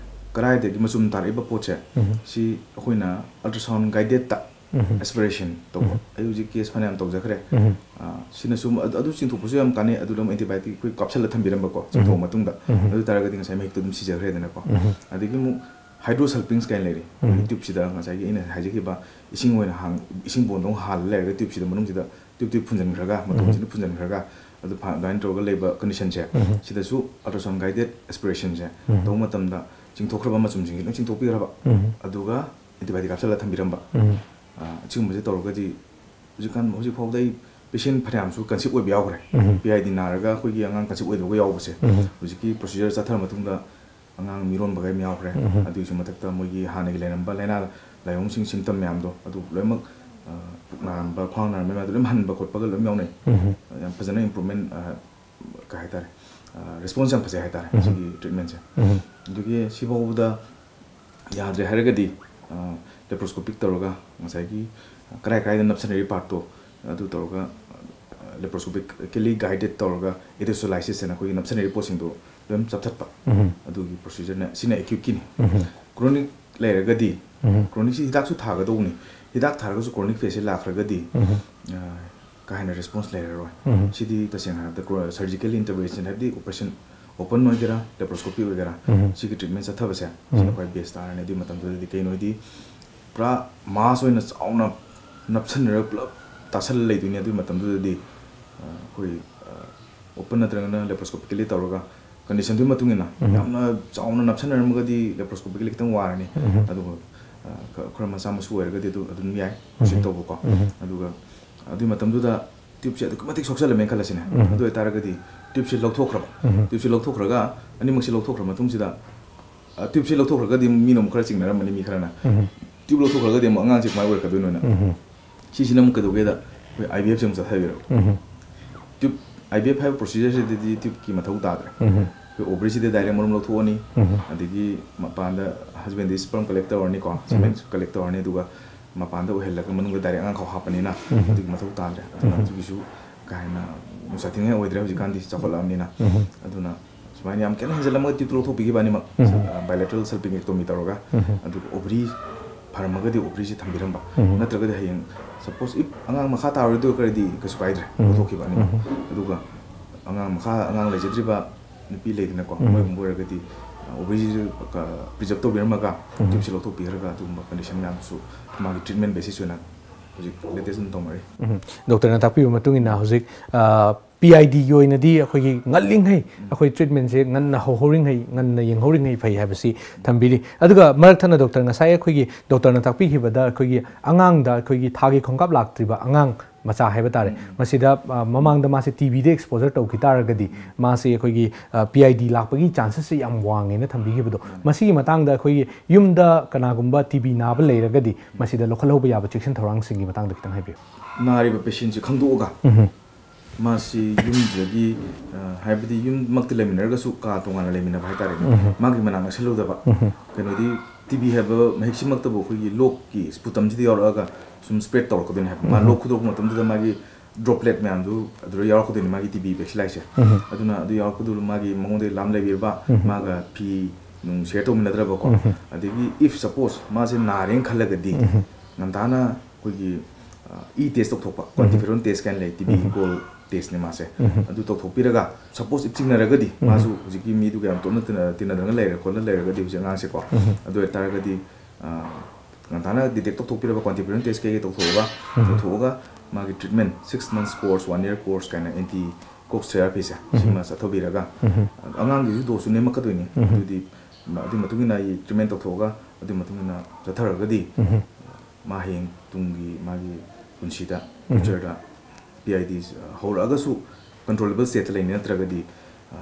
ꯀꯗꯥꯏꯗꯒꯤ ꯃꯆꯨꯝ ꯇꯥꯔꯛꯏꯕ ꯄꯣꯠꯁꯦ, ꯎꯝ꯫ ꯁꯤ ꯑꯩꯈꯣꯏꯅ ꯑꯜꯇ꯭ꯔꯥꯁꯥꯎꯟ ꯒꯥꯏꯗꯦꯠꯇ ꯎꯝ꯫ ꯑꯦꯁꯄꯤꯔꯦꯁꯟ ꯇꯧꯕ꯫ ꯎꯝ꯫ ꯑꯩ ꯍꯧꯖꯤꯛ ꯀꯦꯁ ꯐꯅꯌꯥꯝ ꯇꯧꯖꯈ꯭ꯔꯦ꯫ ꯎꯝ꯫ ꯑ, ꯁꯤꯅꯁꯨ ꯑꯗꯨ, ꯑꯗꯨ ꯆꯤꯡꯊꯣꯛꯄꯁꯨ ꯌꯥꯝ ꯀꯥꯟꯅꯩ꯫ ꯑꯗꯨꯗ ꯑꯃꯨꯛ ꯑꯦꯟꯇꯤꯕꯥꯏꯑꯣꯇꯤꯛ ꯑꯩꯈꯣꯏ ꯀꯥꯞꯁꯜꯂ ꯊꯝꯕꯤꯔꯝꯕꯀꯣ, ꯆꯤꯡꯊꯣꯛꯑ ꯎꯝ꯫ ꯃꯇꯨꯡꯗ꯫ ꯎꯝ꯫ ꯑꯗꯨ ꯇꯥꯔꯒꯗꯤ ꯉꯁꯥꯏ ꯃꯍꯤꯛꯇꯣ ꯑꯗꯨꯝ ꯁꯤꯖꯈ꯭ꯔꯦꯗꯅꯀꯣ꯫ ꯎꯝ꯫ ꯑꯗꯒꯤ ꯑꯃꯨꯛ ꯍꯥꯏꯗ꯭ꯔꯣꯁꯜꯄꯤꯟꯁ ꯀꯥꯏꯅ ꯂꯩꯔꯤ꯫ ꯎꯝ꯫ ꯇ꯭ꯌꯨꯕꯁꯤꯗ ꯉꯁꯥꯏꯒꯤ ꯑꯩꯅ ꯍꯥꯏꯖꯈꯤꯕ ꯏꯁꯤꯡ ꯑꯣꯏꯅ ꯍꯥꯡ-, ꯏꯁꯤꯡ ꯕꯣꯟꯗꯧꯅ ꯍꯥꯜꯂ ꯂꯩꯔꯒ ꯇ꯭ꯌꯨꯕꯁꯤꯗ ꯃꯅꯨꯡꯁꯤꯗ ꯇ꯭ꯌꯨꯕꯇꯤ ꯐꯨꯟꯖꯟꯈ꯭ꯔꯒ, ꯃꯇꯣꯟꯁꯤꯅ ꯐꯨꯟꯖꯟꯈ꯭ꯔꯒ, ꯑꯗꯨ ꯐ-, ꯑꯗꯨꯃꯥꯏꯅ ꯇꯧꯔꯒ ꯂꯩꯕ conditionꯁꯦ, ꯁꯤꯗꯁꯨ ultrasound guided aspirationꯁꯦ ꯇꯧꯕ ꯃꯇꯝꯗ ꯆꯤꯡꯊꯣꯛꯈ꯭ꯔꯕ ꯃꯆꯨꯝꯁꯤꯡꯁꯦ ꯂꯣꯏ ꯆꯤꯡꯊꯣꯛꯄꯤꯈ꯭ꯔꯕ꯫ ꯑꯗꯨꯒ antibiotic ꯀꯥꯞꯁꯤꯜꯂꯒ ꯊꯝꯕꯤꯔꯝꯕ꯫ ꯑ, ꯑꯁꯤꯒꯨꯝꯕꯁꯦ ꯇꯧꯔꯒꯗꯤ ꯍꯧꯖꯤꯛꯀꯥꯟ, ꯍꯧꯖꯤꯛ ꯐꯥꯎꯗ ꯑꯩ patient ꯐꯅꯌꯥꯝꯁꯨ conceive ꯑꯣꯏꯕ ꯌꯥꯎꯈ꯭ꯔꯦ꯫ PID ꯅꯥꯔꯒ ꯑꯩꯈꯣꯏꯒꯤ ꯑꯉꯥꯡ conceive ꯑꯣꯏꯗꯕꯒ ꯌꯥꯎꯕꯁꯦ꯫ ꯍꯧꯖꯤꯛꯀꯤ procedure ꯆꯠꯊꯔ ꯃꯇꯨꯡꯗ ꯑꯉꯥꯡ ꯃꯤꯔꯣꯟꯕꯒ ꯌꯥꯝ ꯌꯥꯎꯈ꯭ꯔꯦ꯫ ꯑꯗꯨꯒꯤꯁꯨ ꯃꯊꯛꯇ ꯃꯣꯏꯒꯤ ꯍꯥꯟꯅꯒꯤ ꯂꯩꯔꯝꯕ ꯂꯥꯏꯅꯥ ꯂꯥꯏꯑꯣꯡꯁꯤꯡ symptom ꯃꯌꯥꯝꯗꯣ ꯑꯗꯨ ꯂꯣꯏꯅꯃꯛ, ꯑ, ꯄꯨꯛ ꯅꯥꯔꯝꯕ, ꯈ꯭ꯋꯥꯡ ꯅꯥꯔꯝꯕ ꯃꯌꯥꯝꯗꯣ ꯂꯣꯏꯅ ꯍꯟꯕ ꯈꯣꯠꯄꯒ ꯂꯣꯏꯅ ꯌꯥꯎꯅꯩ꯫ ꯌꯥꯝ ꯐꯖꯅ improvement, ꯑ, ꯀꯩ ꯍꯥꯏꯇꯥꯔꯦ, ꯑ, response ꯌꯥꯝ ꯐꯖꯩ ꯍꯥꯏꯇꯥꯔꯦ ꯁꯤꯒꯤ treatmentꯁꯦ꯫ ꯑꯗꯨꯒꯤ ꯁꯤꯐꯥꯎꯕꯗ ꯌꯥꯗ꯭ꯔꯦ ꯍꯥꯏꯔꯒꯗꯤ, ꯑ, laparoscopic ꯇꯧꯔꯒ ꯉꯁꯥꯏꯒꯤ ꯀꯔꯥꯏ ꯀꯔꯥꯏꯗ ꯅꯞꯁꯟꯅꯔꯤ partꯇꯣ ꯑꯗꯨ ꯇꯧꯔꯒ, ꯑ, laparoscopically guided ꯇꯧꯔꯒ atherocytosis ꯍꯥꯏꯅ ꯑꯩꯈꯣꯏꯒꯤ ꯅꯞꯁꯟꯅꯔꯤ ꯄꯣꯠꯁꯤꯡꯗꯣ ꯂꯣꯏꯅ ꯆꯞꯊꯠꯄ꯫ ꯑꯗꯨꯒꯤ procedureꯅ, ꯁꯤꯅ acuteꯀꯤꯅꯤ꯫ Chronic ꯂꯩꯔꯒꯗꯤ, chronicꯁꯤ ꯍꯤꯗꯥꯛꯁꯨ ꯊꯥꯒꯗꯧꯕꯅꯤ꯫ ꯍꯤꯗꯥꯛ ꯊꯥꯔꯒꯁꯨ chronic phaseꯁꯦ ꯂꯥꯛꯈ꯭ꯔꯒꯗꯤ, ꯑ, ꯀꯥ ꯍꯦꯟꯅ response ꯂꯩꯔꯔꯣꯏ꯫ ꯁꯤꯗꯤ ꯇꯁꯦꯡꯅ ꯍꯥꯏꯔꯕꯗ ꯀ꯭ꯔꯣ-, surgical intervention ꯍꯥꯏꯕꯗꯤ operation, open ꯑꯣꯏꯒꯦꯔꯥ, laparoscopy ꯑꯣꯏꯒꯦꯔꯥ, ꯁꯤꯒꯤ treatment ꯆꯠꯊꯕꯁꯦ ꯁꯤꯅ ꯈ꯭ꯋꯥꯏ best ꯇꯥꯔꯅꯤ꯫ ꯑꯗꯨꯒꯤ ꯃꯇꯝꯗꯨꯗꯗꯤ ꯀꯩꯅꯣ ꯍꯥꯏꯗꯤ ꯄꯨꯔꯥ mass ꯑꯣꯏꯅ ꯆꯥꯎꯅ ꯅꯞꯁꯟꯅꯔꯒ ꯄꯨꯂꯞ ꯇꯥꯁꯜꯂ ꯂꯩꯗꯣꯏꯅꯤ꯫ ꯑꯗꯨꯒꯤ ꯃꯇꯝꯗꯨꯗꯗꯤ, ꯑ, ꯑꯩꯈꯣꯏ, ꯑ, open ꯅꯠꯇ꯭ꯔꯒꯅ laparoscopically ꯇꯧꯔꯒ conditionꯗꯨꯒꯤ ꯃꯇꯨꯡ ꯏꯟꯅ ꯌꯥꯝꯅ ꯆꯥꯎꯅ ꯅꯞꯁꯟꯅꯔꯝꯃꯒꯗꯤ laparoscopically ꯈꯤꯇꯪ ꯋꯥꯔꯅꯤ꯫ ꯑꯗꯨꯒ, ꯑ, ꯈ-, ꯈꯔ ꯃꯆꯥ ꯃꯁꯨ ꯑꯣꯏꯔꯒꯗꯤ ꯑꯗꯨ ꯑꯗꯨꯝ ꯌꯥꯏ, proceed ꯇꯧꯕꯀꯣ꯫ ꯑꯗꯨꯒ ꯑꯗꯨꯒꯤ ꯃꯇꯝꯗꯨꯗ tubeꯁꯦ ꯑꯗꯨꯛꯀꯤ ꯃꯇꯤꯛ ꯁꯣꯛꯆꯜꯂꯝꯃꯦꯅ ꯈꯜꯂꯁꯤꯅꯦ꯫ ꯑꯗꯨ ꯑꯣꯏꯇꯥꯔꯒꯗꯤ tubeꯁꯦ ꯂꯧꯊꯣꯛꯈ꯭ꯔꯕ꯫ Tubeꯁꯦ ꯂꯧꯊꯣꯛꯈ꯭ꯔꯒ, ꯑꯅꯤꯃꯛꯁꯦ ꯂꯧꯊꯣꯛꯈ꯭ꯔ ꯃꯇꯨꯡꯁꯤꯗ, ꯑ, tubeꯁꯦ ꯂꯧꯊꯣꯛꯈ꯭ꯔꯒꯗꯤ ꯃꯤꯅ ꯑꯃꯨꯛ ꯈꯔ ꯆꯤꯡꯅꯔꯝꯃꯅꯤ, ꯃꯤ ꯈꯔꯅ꯫ Tube ꯂꯧꯊꯣꯛꯈ꯭ꯔꯒꯗꯤ ꯑꯃꯨꯛ ꯑꯉꯥꯡꯁꯦ ꯀꯃꯥꯏꯅ ꯑꯣꯏꯔꯛꯀꯗꯣꯏꯅꯣꯅ꯫ ꯁꯤꯁꯤꯅ ꯑꯃꯨꯛ ꯀꯩꯗꯧꯒꯦꯗ ꯑꯩꯈꯣꯏ IVFꯁꯦ ꯑꯃꯨꯛ ꯆꯠꯊꯕꯤꯔꯕ꯫ Tube, IVF ꯍꯥꯏꯕ procedureꯁꯤꯗꯗꯤ tubeꯀꯤ ꯃꯊꯧ ꯇꯥꯗ꯭ꯔꯦ꯫ ꯑꯩꯈꯣꯏ ovaryꯁꯤꯗ direct ꯃꯔꯨꯝ ꯂꯧꯊꯣꯛꯑꯅꯤ, ꯑꯗꯒꯤ ꯃꯄꯥꯟꯗ husbandꯗꯒꯤ sperm collect ꯇꯧꯔꯅꯤꯀꯣ, semen collect ꯇꯧꯔꯅꯤ, ꯑꯗꯨꯒ ꯃꯄꯥꯟꯗ ꯑꯣꯏꯍꯜꯂꯒ ꯃꯅꯨꯡꯗ direct ꯑꯉꯥꯡ ꯈꯥꯎ ꯍꯥꯞꯄꯅꯤꯅ ꯑꯗꯨꯒꯤ ꯃꯊꯧ ꯇꯥꯗ꯭ꯔꯦ꯫ ꯑꯗꯨꯅ ꯑꯗꯨꯒꯤꯁꯨ ꯀꯥ ꯍꯦꯟꯅ ꯅꯨꯡꯁꯥ ꯊꯤꯅꯤꯡꯉꯥꯏ ꯑꯣꯏꯗ꯭ꯔꯦ ꯍꯧꯖꯤꯛꯀꯥꯟꯗꯤ ꯆꯥꯎꯈꯠꯂꯛꯑꯕꯅꯤꯅ꯫ ꯑꯗꯨꯅ ꯁꯨꯃꯥꯏꯅ ꯌꯥꯝ ꯀꯟꯅ ꯍꯦꯟꯖꯜꯂꯝꯃꯒ tubeꯇꯨ ꯂꯧꯊꯣꯛꯄꯤꯈꯤꯕ ꯑꯅꯤꯃꯛ, ꯑ, bilateral salpingectomy ꯇꯧꯔꯒ, ꯑꯗꯨꯒ ovary ꯐꯔꯝꯃꯒꯗꯤ ovaryꯁꯤ ꯊꯝꯕꯤꯔꯝꯕ, ꯅꯠꯇ꯭ꯔꯒꯗꯤ ꯍꯌꯦꯡ suppose if ꯑꯉꯥꯡ ꯃꯈꯥ ꯇꯥꯔꯣꯏꯗꯣꯏ ꯑꯣꯏꯔꯒꯗꯤ ꯀꯩꯁꯨ ꯀꯥꯏꯗ꯭ꯔꯦ, ꯂꯧꯊꯣꯛꯈꯤꯕ ꯑꯅꯤꯃꯛ꯫ ꯑꯗꯨꯒ ꯑꯉꯥꯡ ꯃꯈꯥ, ꯑꯉꯥꯡ ꯂꯩꯖꯗ꯭ꯔꯤꯕ ꯅꯨꯄꯤ ꯂꯩꯗꯅꯀꯣ, ꯃꯣꯏꯒꯨꯝꯕ ꯑꯣꯏꯔꯒꯗꯤ, ꯑ, ovaryꯁꯤ, ꯑ, preserve ꯇꯧꯕꯤꯔꯝꯃꯒ tubeꯁꯤ ꯂꯧꯊꯣꯛꯄꯤꯈ꯭ꯔꯒ ꯑꯗꯨꯒꯨꯝꯕ condition ꯃꯌꯥꯝꯗꯨꯁꯨ ꯃꯥꯒꯤ treatment basis ꯑꯣꯏꯅ ꯍꯧꯖꯤꯛ ꯂꯦꯇꯦꯁ ꯑꯗꯨꯝ ꯇꯧꯅꯔꯤ꯫ ꯎꯝ꯫ ꯗꯣꯛꯇꯔꯅ ꯇꯥꯛꯄꯤꯕ ꯃꯇꯨꯡ ꯏꯟꯅ ꯍꯧꯖꯤꯛ, ꯑ, ꯄꯤ ꯑꯥꯏ ꯗꯤꯒꯤ ꯑꯣꯏꯅꯗꯤ ꯑꯩꯈꯣꯏꯒꯤ ꯉꯜꯂꯤꯉꯩ ꯑꯩꯈꯣꯏ ꯇ꯭ꯔꯤꯠꯃꯦꯟꯁꯦ ꯉꯟꯅ ꯍꯧꯍꯧꯔꯤꯉꯩ, ꯉꯟꯅ ꯌꯦꯡꯍꯧꯔꯤꯉꯩ ꯐꯩ ꯍꯥꯏꯕꯁꯤ ꯊꯝꯕꯤꯔꯤ꯫ ꯑꯗꯨꯒ ꯃꯔꯛ ꯊꯠꯅ ꯗꯣꯛꯇꯔ, ꯉꯁꯥꯏ ꯑꯩꯈꯣꯏꯒꯤ ꯗꯣꯛꯇꯔꯅ ꯇꯥꯛꯄꯤꯈꯤꯕꯗ ꯑꯩꯈꯣꯏꯒꯤ ꯑꯉꯥꯡꯗ ꯑꯩꯈꯣꯏꯒꯤ ꯊꯥꯒꯤ ꯈꯣꯡꯀꯥꯞ ꯂꯥꯛꯇ꯭ꯔꯤꯕ ꯑꯉꯥꯡ ꯃꯆꯥ ꯍꯥꯏꯕ ꯇꯥꯔꯦ, ꯎꯝ꯫ ꯃꯁꯤꯗ, ꯑ, ꯃꯃꯥꯡꯗ ꯃꯥꯁꯦ ꯇꯤ ꯕꯤꯗ ꯑꯦꯛꯁꯄꯣꯖꯔ ꯇꯧꯈꯤ ꯇꯥꯔꯒꯗꯤ ꯃꯥꯁꯦ ꯑꯩꯈꯣꯏꯒꯤ, ꯑ, ꯄꯤ ꯑꯥꯏ ꯗꯤ ꯂꯥꯛꯄꯒꯤ ꯆꯥꯟꯁꯦꯁꯁꯦ ꯌꯥꯝ ꯋꯥꯡꯉꯦꯅ ꯊꯝꯕꯤꯈꯤꯕꯗꯣ, ꯎꯝ꯫ ꯃꯁꯤꯒꯤ ꯃꯇꯥꯡꯗ ꯑꯩꯈꯣꯏꯒꯤ ꯌꯨꯝꯗ ꯀꯅꯥꯒꯨꯝꯕ ꯇꯤ ꯕꯤ ꯅꯥꯕ ꯂꯩꯔꯒꯗꯤ ꯃꯁꯤꯗ ꯂꯧꯈꯠꯍꯧꯕ ꯌꯥꯕ ꯆꯦꯛꯁꯤꯟ ꯊꯧꯔꯥꯡꯁꯤꯡꯒꯤ ꯃꯇꯥꯡꯗ ꯈꯤꯇꯪ ꯍꯥꯏꯕꯤꯌꯨ꯫ ꯅꯥꯔꯤꯕ ꯄꯦꯁꯦꯟꯁꯤ ꯈꯪꯗꯣꯛꯑꯒ ꯎꯝ꯫ ꯃꯥꯁꯤ ꯌꯨꯝꯗꯨꯗꯒꯤ, ꯑ, ꯍꯥꯏꯕꯗꯤ ꯌꯨꯝꯃꯛꯇꯤ ꯂꯩꯃꯤꯟꯅꯔꯒꯁꯨ ꯀꯥ ꯇꯣꯉꯥꯟꯅ ꯂꯩꯃꯤꯟꯅꯕ ꯍꯥꯏꯇꯥꯔꯦꯅꯦ꯫ ꯎꯝ꯫ ꯃꯥꯒꯤ ꯃꯅꯥꯛ ꯅꯛꯁꯜꯂꯨꯗꯕ꯫ ꯎꯝ꯫ ꯀꯩꯅꯣꯗꯤ ꯇꯤ ꯕꯤ ꯍꯥꯏꯕ ꯃꯍꯤꯛꯁꯤꯃꯛꯇꯕꯨ ꯑꯩꯈꯣꯏꯒꯤ ꯂꯣꯛꯀꯤ ꯁ꯭ꯄꯨꯇꯝꯁꯤꯗ ꯌꯥꯎꯔꯛꯑꯒ ꯁꯨꯝ ꯁ꯭ꯄ꯭ꯔꯦꯗ ꯇꯧꯔꯛꯀꯗꯣꯏꯅꯦ ꯍꯥꯏꯕ꯫ ꯃꯥ ꯎꯝ꯫ ꯂꯣꯛ ꯈꯨꯗꯣꯔꯛꯄ ꯃꯇꯝꯗꯨꯗ ꯃꯥꯒꯤ ꯗ꯭ꯔꯣꯞꯂꯦꯠ ꯃꯌꯥꯝꯗꯨ ꯑꯗꯨꯗ ꯌꯥꯎꯔꯛꯀꯗꯣꯏꯅꯤ, ꯃꯥꯒꯤ ꯇꯤ ꯕꯤ ꯕꯦꯁꯤꯂꯥꯏꯁꯦ꯫ ꯎꯝ꯫ ꯑꯗꯨꯅ ꯑꯗꯨ ꯌꯥꯎꯔꯛꯄꯗꯨ ꯃꯥꯒꯤ ꯃꯉꯣꯟꯗ ꯂꯥꯝ ꯂꯩꯕꯤꯔꯕ, ꯎꯝ꯫ ꯃꯥꯒ ꯐꯤ ꯅꯨꯡ ꯁꯤꯌꯔ ꯇꯧꯃꯤꯟꯅꯗ꯭ꯔꯕꯀꯣ꯫ ꯎꯝ꯫ ꯑꯗꯒꯤ if suppose ꯃꯥꯁꯦ ꯅꯥꯔꯦꯅ ꯈꯜꯂꯒꯗꯤ ꯎꯝ꯫ ꯉꯟꯇꯥꯅ ꯑꯩꯈꯣꯏꯒꯤ, ꯑ, ꯏ ꯇꯦꯁ ꯇꯧꯊꯣꯛꯄ, ꯎꯝ꯫ ꯀ꯭ꯋꯥꯟꯇꯤꯐꯦꯔꯣꯟ ꯇꯦꯁ ꯀꯥꯏꯅ ꯂꯩ, ꯇꯤ ꯕꯤꯒꯤ ꯎꯝ꯫ ꯀꯣꯜ ꯇꯦꯁꯅꯦ ꯃꯥꯁꯦ꯫ ꯎꯝ꯫ ꯑꯗꯨ ꯇꯧꯊꯣꯛꯄꯤꯔꯒ, ꯁꯄꯣꯁ ꯏꯞ ꯆꯤꯡꯅꯔꯒꯗꯤ, ꯎꯝ꯫ ꯃꯥꯁꯨ ꯍꯧꯖꯤꯛꯀꯤ ꯃꯤꯗꯨꯒ ꯌꯥꯝ ꯇꯣꯠꯅ ꯇꯤꯟꯅ-, ꯇꯤꯟꯅꯗꯅ ꯂꯩꯔꯦ ꯈꯣꯠꯅ ꯂꯩꯔꯒꯗꯤ ꯍꯧꯖꯤꯛ ꯑꯉꯥꯡꯁꯦꯀꯣ, ꯎꯝ꯫ ꯑꯗꯨ ꯑꯣꯏꯇꯥꯔꯒꯗꯤ, ꯑ, ꯉꯟꯇꯥꯅ ꯗꯤꯇꯦꯛ ꯇꯧꯊꯣꯛꯄꯤꯔꯕ, ꯀ꯭ꯋꯥꯟꯇꯤꯐꯦꯔꯣꯟ ꯇꯦꯁ ꯀꯩꯀꯩ ꯇꯧꯊꯣꯛꯑꯒ, ꯎꯝ꯫ ꯇꯧꯊꯣꯛꯑꯒ ꯃꯥꯒꯤ treatment six months course, one year course ꯀꯥꯏꯅ ꯑꯦꯟꯇꯤ ꯀꯣꯛꯁ ꯊꯦꯔꯥꯄꯤꯁꯦ, ꯎꯝ꯫ ꯁꯤꯃ ꯆꯠꯊꯕꯤꯔꯒ, ꯎꯝ꯫ ꯑꯉꯥꯡꯒꯤꯁꯨ ꯗꯣꯁꯁꯨ ꯅꯦꯝꯃꯛꯀꯗꯣꯏꯅꯤ꯫ ꯎꯝ꯫ ꯑꯗꯨꯗꯤ ꯑꯗꯨꯒꯤ ꯃꯇꯨꯡ ꯏꯟꯅ ꯑꯩ ꯇ꯭ꯔꯤꯠꯃꯦꯟ ꯇꯧꯊꯣꯛꯑꯒ, ꯑꯗꯨꯒꯤ ꯃꯇꯨꯡ ꯏꯟꯅ ꯆꯠꯊꯔꯒꯗꯤ, ꯎꯝ꯫ ꯃꯥ ꯍꯌꯦꯡ ꯇꯨꯡꯒꯤ ꯃꯥꯒꯤ ꯄꯨꯟꯁꯤꯗ, ꯎꯝ꯫ ꯐ꯭ꯌꯨꯆꯔꯗ ꯄꯤ ꯑꯥꯏ ꯗꯤ ꯍꯧꯔꯛꯑꯒꯁꯨ ꯀꯟꯇ꯭ꯔꯣꯂꯦꯕꯜ ꯁ꯭ꯇꯦꯠꯇ ꯂꯩꯅꯤ, ꯅꯠꯇ꯭ꯔꯒꯗꯤ, ꯑ,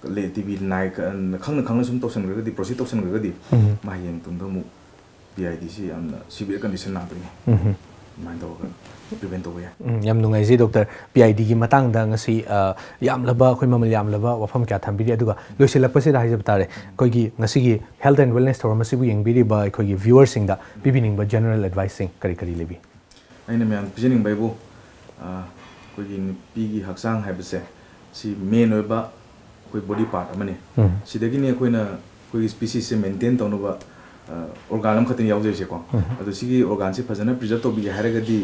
ꯂꯦ-, ꯇꯤ ꯕꯤ ꯅꯥꯏ ꯈ-, ꯈꯪꯅ ꯈꯪꯅ ꯁꯨꯝ ꯇꯧꯁꯟꯈ꯭ꯔꯒꯗꯤ, ꯄ꯭ꯔꯣꯁꯤꯠ ꯇꯧꯁꯟꯈ꯭ꯔꯒꯗꯤ, ꯎꯝ꯫ ꯃꯥ ꯍꯌꯦꯡ ꯇꯨꯡꯗ ꯑꯃꯨꯛ ꯄꯤ ꯑꯥꯏ ꯗꯤꯁꯤ ꯌꯥꯝꯅ ꯁꯤꯚꯤꯌꯔ ꯀꯟꯗꯤꯁꯟ ꯂꯥꯛꯇꯣꯏꯅꯤ꯫ ꯎꯝ꯫ ꯑꯗꯨꯃꯥꯏꯅ ꯇꯧꯔꯒ ꯄ꯭ꯔꯤꯚꯦꯟ ꯇꯧꯕ ꯌꯥꯏ꯫ ꯎꯝ, ꯌꯥꯝ ꯅꯨꯡꯉꯥꯏꯖꯩ ꯗꯣꯛꯇꯔ꯫ ꯄꯤ ꯑꯥꯏ ꯗꯤꯒꯤ ꯃꯇꯥꯡꯗ ꯉꯁꯤ, ꯑ, ꯌꯥꯝꯂꯕ, ꯑꯩꯈꯣꯏ ꯃꯃꯜ ꯌꯥꯝꯂꯕ ꯋꯥꯐꯝ ꯀꯌꯥ ꯊꯝꯕꯤꯔꯤ꯫ ꯑꯗꯨꯒ ꯂꯣꯏꯁꯤꯜꯂꯛꯄꯁꯤꯗ ꯍꯥꯏꯖꯕ ꯇꯥꯔꯦ, ꯑꯩꯈꯣꯏꯒꯤ ꯉꯁꯤꯒꯤ ꯍꯦꯜꯊ ꯑꯦꯟ ꯋꯦꯜꯅꯦꯁ ꯊꯧꯔꯝ ꯑꯁꯤꯕꯨ ꯌꯦꯡꯕꯤꯔꯤꯕ ꯑꯩꯈꯣꯏꯒꯤ ꯚ꯭ꯌꯨꯋꯔꯁꯤꯡꯗ ꯄꯤꯕꯤꯅꯤꯡꯕ ꯖꯦꯅꯔꯦꯜ ꯑꯦꯗꯚꯥꯏꯁꯁꯤꯡ ꯀꯔꯤ ꯀꯔꯤ ꯂꯩꯕꯤ? ꯑꯩꯅ ꯃꯌꯥꯝ ꯄꯤꯖꯅꯤꯡꯕ ꯍꯥꯏꯕꯨ, ꯑ, ꯑꯩꯈꯣꯏꯒꯤ ꯅꯨꯄꯤꯒꯤ ꯍꯛꯆꯥꯡ ꯍꯥꯏꯕꯁꯦ ꯁꯤ ꯃꯦꯟ ꯑꯣꯏꯕ ꯑꯩꯈꯣꯏ ꯕꯣꯗꯤ ꯄꯥꯔꯠ ꯑꯃꯅꯤ꯫ ꯎꯝ꯫ ꯁꯤꯗꯒꯤꯅꯤ ꯑꯩꯈꯣꯏꯅ ꯑꯩꯈꯣꯏꯒꯤ ꯁ꯭ꯄꯤꯁꯤꯁꯁꯦ ꯃꯦꯟꯇꯦꯟ ꯇꯧꯅꯕ, ꯑ, ꯑꯣꯔꯒꯥꯟ ꯑꯃꯈꯛꯇꯅꯤ ꯌꯥꯎꯖꯩꯁꯦꯀꯣ꯫ ꯎꯝ꯫ ꯑꯗꯣ ꯁꯤꯒꯤ ꯑꯣꯔꯒꯥꯟꯁꯦ ꯐꯖꯅ ꯄ꯭ꯔꯤꯖꯔꯕ ꯇꯧꯕꯤꯒꯦ ꯍꯥꯏꯔꯒꯗꯤ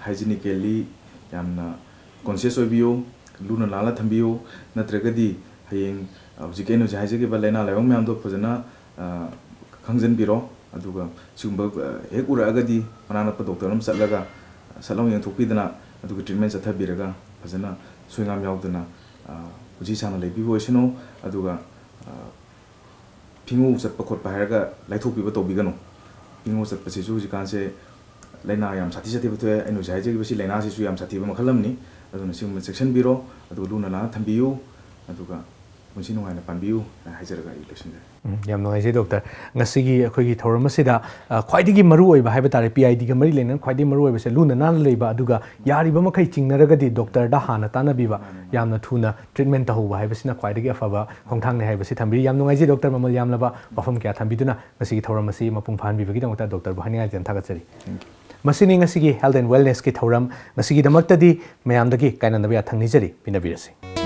ꯍꯥꯏꯖꯤꯅꯤꯀꯦꯜꯂꯤ ꯌꯥꯝꯅ ꯀꯣꯟꯁꯤꯌꯁ ꯑꯣꯏꯕꯤꯌꯨ, ꯂꯨꯅ ꯅꯥꯟꯅ ꯊꯝꯕꯤꯌꯨ, ꯅꯠꯇ꯭ꯔꯒꯗꯤ ꯍꯌꯦꯡ, ꯑ, ꯍꯧꯖꯤꯛꯀꯤ ꯑꯩꯅ ꯍꯧꯖꯤꯛ ꯍꯥꯏꯖꯈꯤꯕ ꯂꯥꯏꯅꯥ ꯂꯥꯏꯑꯣꯡ ꯃꯌꯥꯝꯗꯣ ꯐꯖꯅ, ꯑ, ꯈꯪꯖꯤꯟꯕꯤꯔꯣ꯫ ꯑꯗꯨꯒ ꯁꯤꯒꯨꯝꯕ ꯍꯦꯛ ꯎꯔꯛꯑꯒꯗꯤ ꯃꯅꯥꯛ ꯅꯛꯄ ꯗꯣꯛꯇꯔ ꯑꯃ ꯆꯠꯂꯒ ꯁꯠ ꯂꯥꯎ ꯌꯦꯡꯊꯣꯛꯄꯤꯗꯅ ꯑꯗꯨꯒ ꯇ꯭ꯔꯤꯠꯃꯦꯟ ꯆꯠꯊꯕꯤꯔꯒ ꯐꯖꯅ ꯁꯣꯏꯉꯥꯝ ꯌꯥꯎꯗꯅ ꯄꯨꯟꯁꯤ ꯁꯥꯡꯅ ꯂꯩꯕꯤꯕ ꯑꯣꯏꯁꯅꯨ꯫ ꯑꯗꯨꯒ ꯐꯤꯉꯧ ꯆꯠꯄ ꯈꯣꯠꯄ ꯍꯥꯏꯔꯒ ꯂꯥꯏꯊꯣꯛꯄꯤꯕ ꯇꯧꯕꯤꯒꯅꯨ꯫ ꯐꯤꯉꯧ ꯆꯠꯄꯁꯤꯁꯨ ꯍꯧꯖꯤꯛꯀꯥꯟꯁꯦ ꯂꯥꯏꯅꯥ ꯌꯥꯝ ꯁꯥꯊꯤ ꯁꯥꯊꯤꯕ ꯊꯣꯛꯑꯦ꯫ ꯑꯩꯅ ꯍꯧꯖꯤꯛ ꯍꯥꯏꯖꯈꯤꯕꯁꯤ ꯂꯥꯏꯅꯥꯁꯤꯁꯨ ꯌꯥꯝ ꯁꯥꯊꯤꯕ ꯃꯈꯜ ꯑꯃꯅꯤ꯫ ꯑꯗꯨꯅ ꯁꯤꯒꯨꯝꯕ ꯆꯦꯛꯁꯤꯟꯕꯤꯔꯣ, ꯑꯗꯨꯒ ꯂꯨꯅ ꯅꯥꯟꯅ ꯊꯝꯕꯤꯌꯨ, ꯑꯗꯨꯒ ꯄꯨꯟꯁꯤ ꯅꯨꯡꯉꯥꯏꯅ ꯄꯥꯟꯕꯤꯌꯨ ꯍꯥꯏꯅ ꯍꯥꯏꯖꯔꯒ ꯑꯩ ꯂꯣꯏꯁꯤꯟꯖꯔꯦ꯫ ꯎꯝ, ꯌꯥꯝ ꯅꯨꯡꯉꯥꯏꯖꯩ ꯗꯣꯛꯇꯔ꯫ ꯉꯁꯤꯒꯤ ꯑꯩꯈꯣꯏꯒꯤ ꯊꯧꯔꯝ ꯑꯁꯤꯗ, ꯑ, ꯈ꯭ꯋꯥꯏꯗꯒꯤ ꯃꯔꯨ ꯑꯣꯏꯕ ꯍꯥꯏꯕ ꯇꯥꯔꯦ, ꯄꯤ ꯑꯥꯏ ꯗꯤꯒ ꯃꯔꯤ ꯂꯩꯅꯅ ꯈ꯭ꯋꯥꯏꯗꯒꯤ ꯃꯔꯨ ꯑꯣꯏꯕꯁꯦ ꯂꯨꯅ ꯅꯥꯟꯅ ꯂꯩꯕ, ꯑꯗꯨꯒ ꯌꯥꯔꯤꯕ ꯃꯈꯩ ꯆꯤꯡꯅꯔꯒꯗꯤ ꯗꯣꯛꯇꯔꯗ ꯍꯥꯟꯅ ꯇꯥꯟꯅꯕꯤꯕ, ꯌꯥꯝꯅ ꯊꯨꯅ ꯇ꯭ꯔꯤꯠꯃꯦꯟ ꯇꯧꯍꯧꯕ ꯍꯥꯏꯕꯁꯤꯅ ꯈ꯭ꯋꯥꯏꯗꯒꯤ ꯑꯐꯕ ꯈꯣꯡꯊꯥꯡꯅꯤ ꯍꯥꯏꯕꯁꯤ ꯊꯝꯕꯤꯔꯤ꯫ ꯌꯥꯝ ꯅꯨꯡꯉꯥꯏꯖꯩ ꯗꯣꯛꯇꯔ, ꯃꯃꯜ ꯌꯥꯝꯂꯕ ꯋꯥꯐꯝ ꯀꯌꯥ ꯊꯝꯕꯤꯗꯨꯅ ꯉꯁꯤꯒꯤ ꯊꯧꯔꯝ ꯑꯁꯤ ꯃꯄꯨꯡ ꯐꯥꯍꯟꯕꯤꯕꯒꯤꯗꯃꯛꯇ ꯗꯣꯛꯇꯔꯕꯨ ꯍꯥꯏꯅꯤꯡꯉꯥꯏ ꯂꯩꯇꯅ ꯊꯥꯒꯠꯆꯔꯤ꯫ Thank you. ꯃꯁꯤꯅꯤ ꯉꯁꯤꯒꯤ Health and Wellnessꯀꯤ ꯊꯧꯔꯝ꯫ ꯉꯁꯤꯒꯤꯗꯃꯛꯇꯗꯤ ꯃꯌꯥꯝꯗꯒꯤ ꯀꯥꯏꯅꯅꯕ ꯌꯥꯊꯪ ꯅꯤꯖꯔꯤ꯫ ꯄꯤꯅꯕꯤꯔꯁꯤ꯫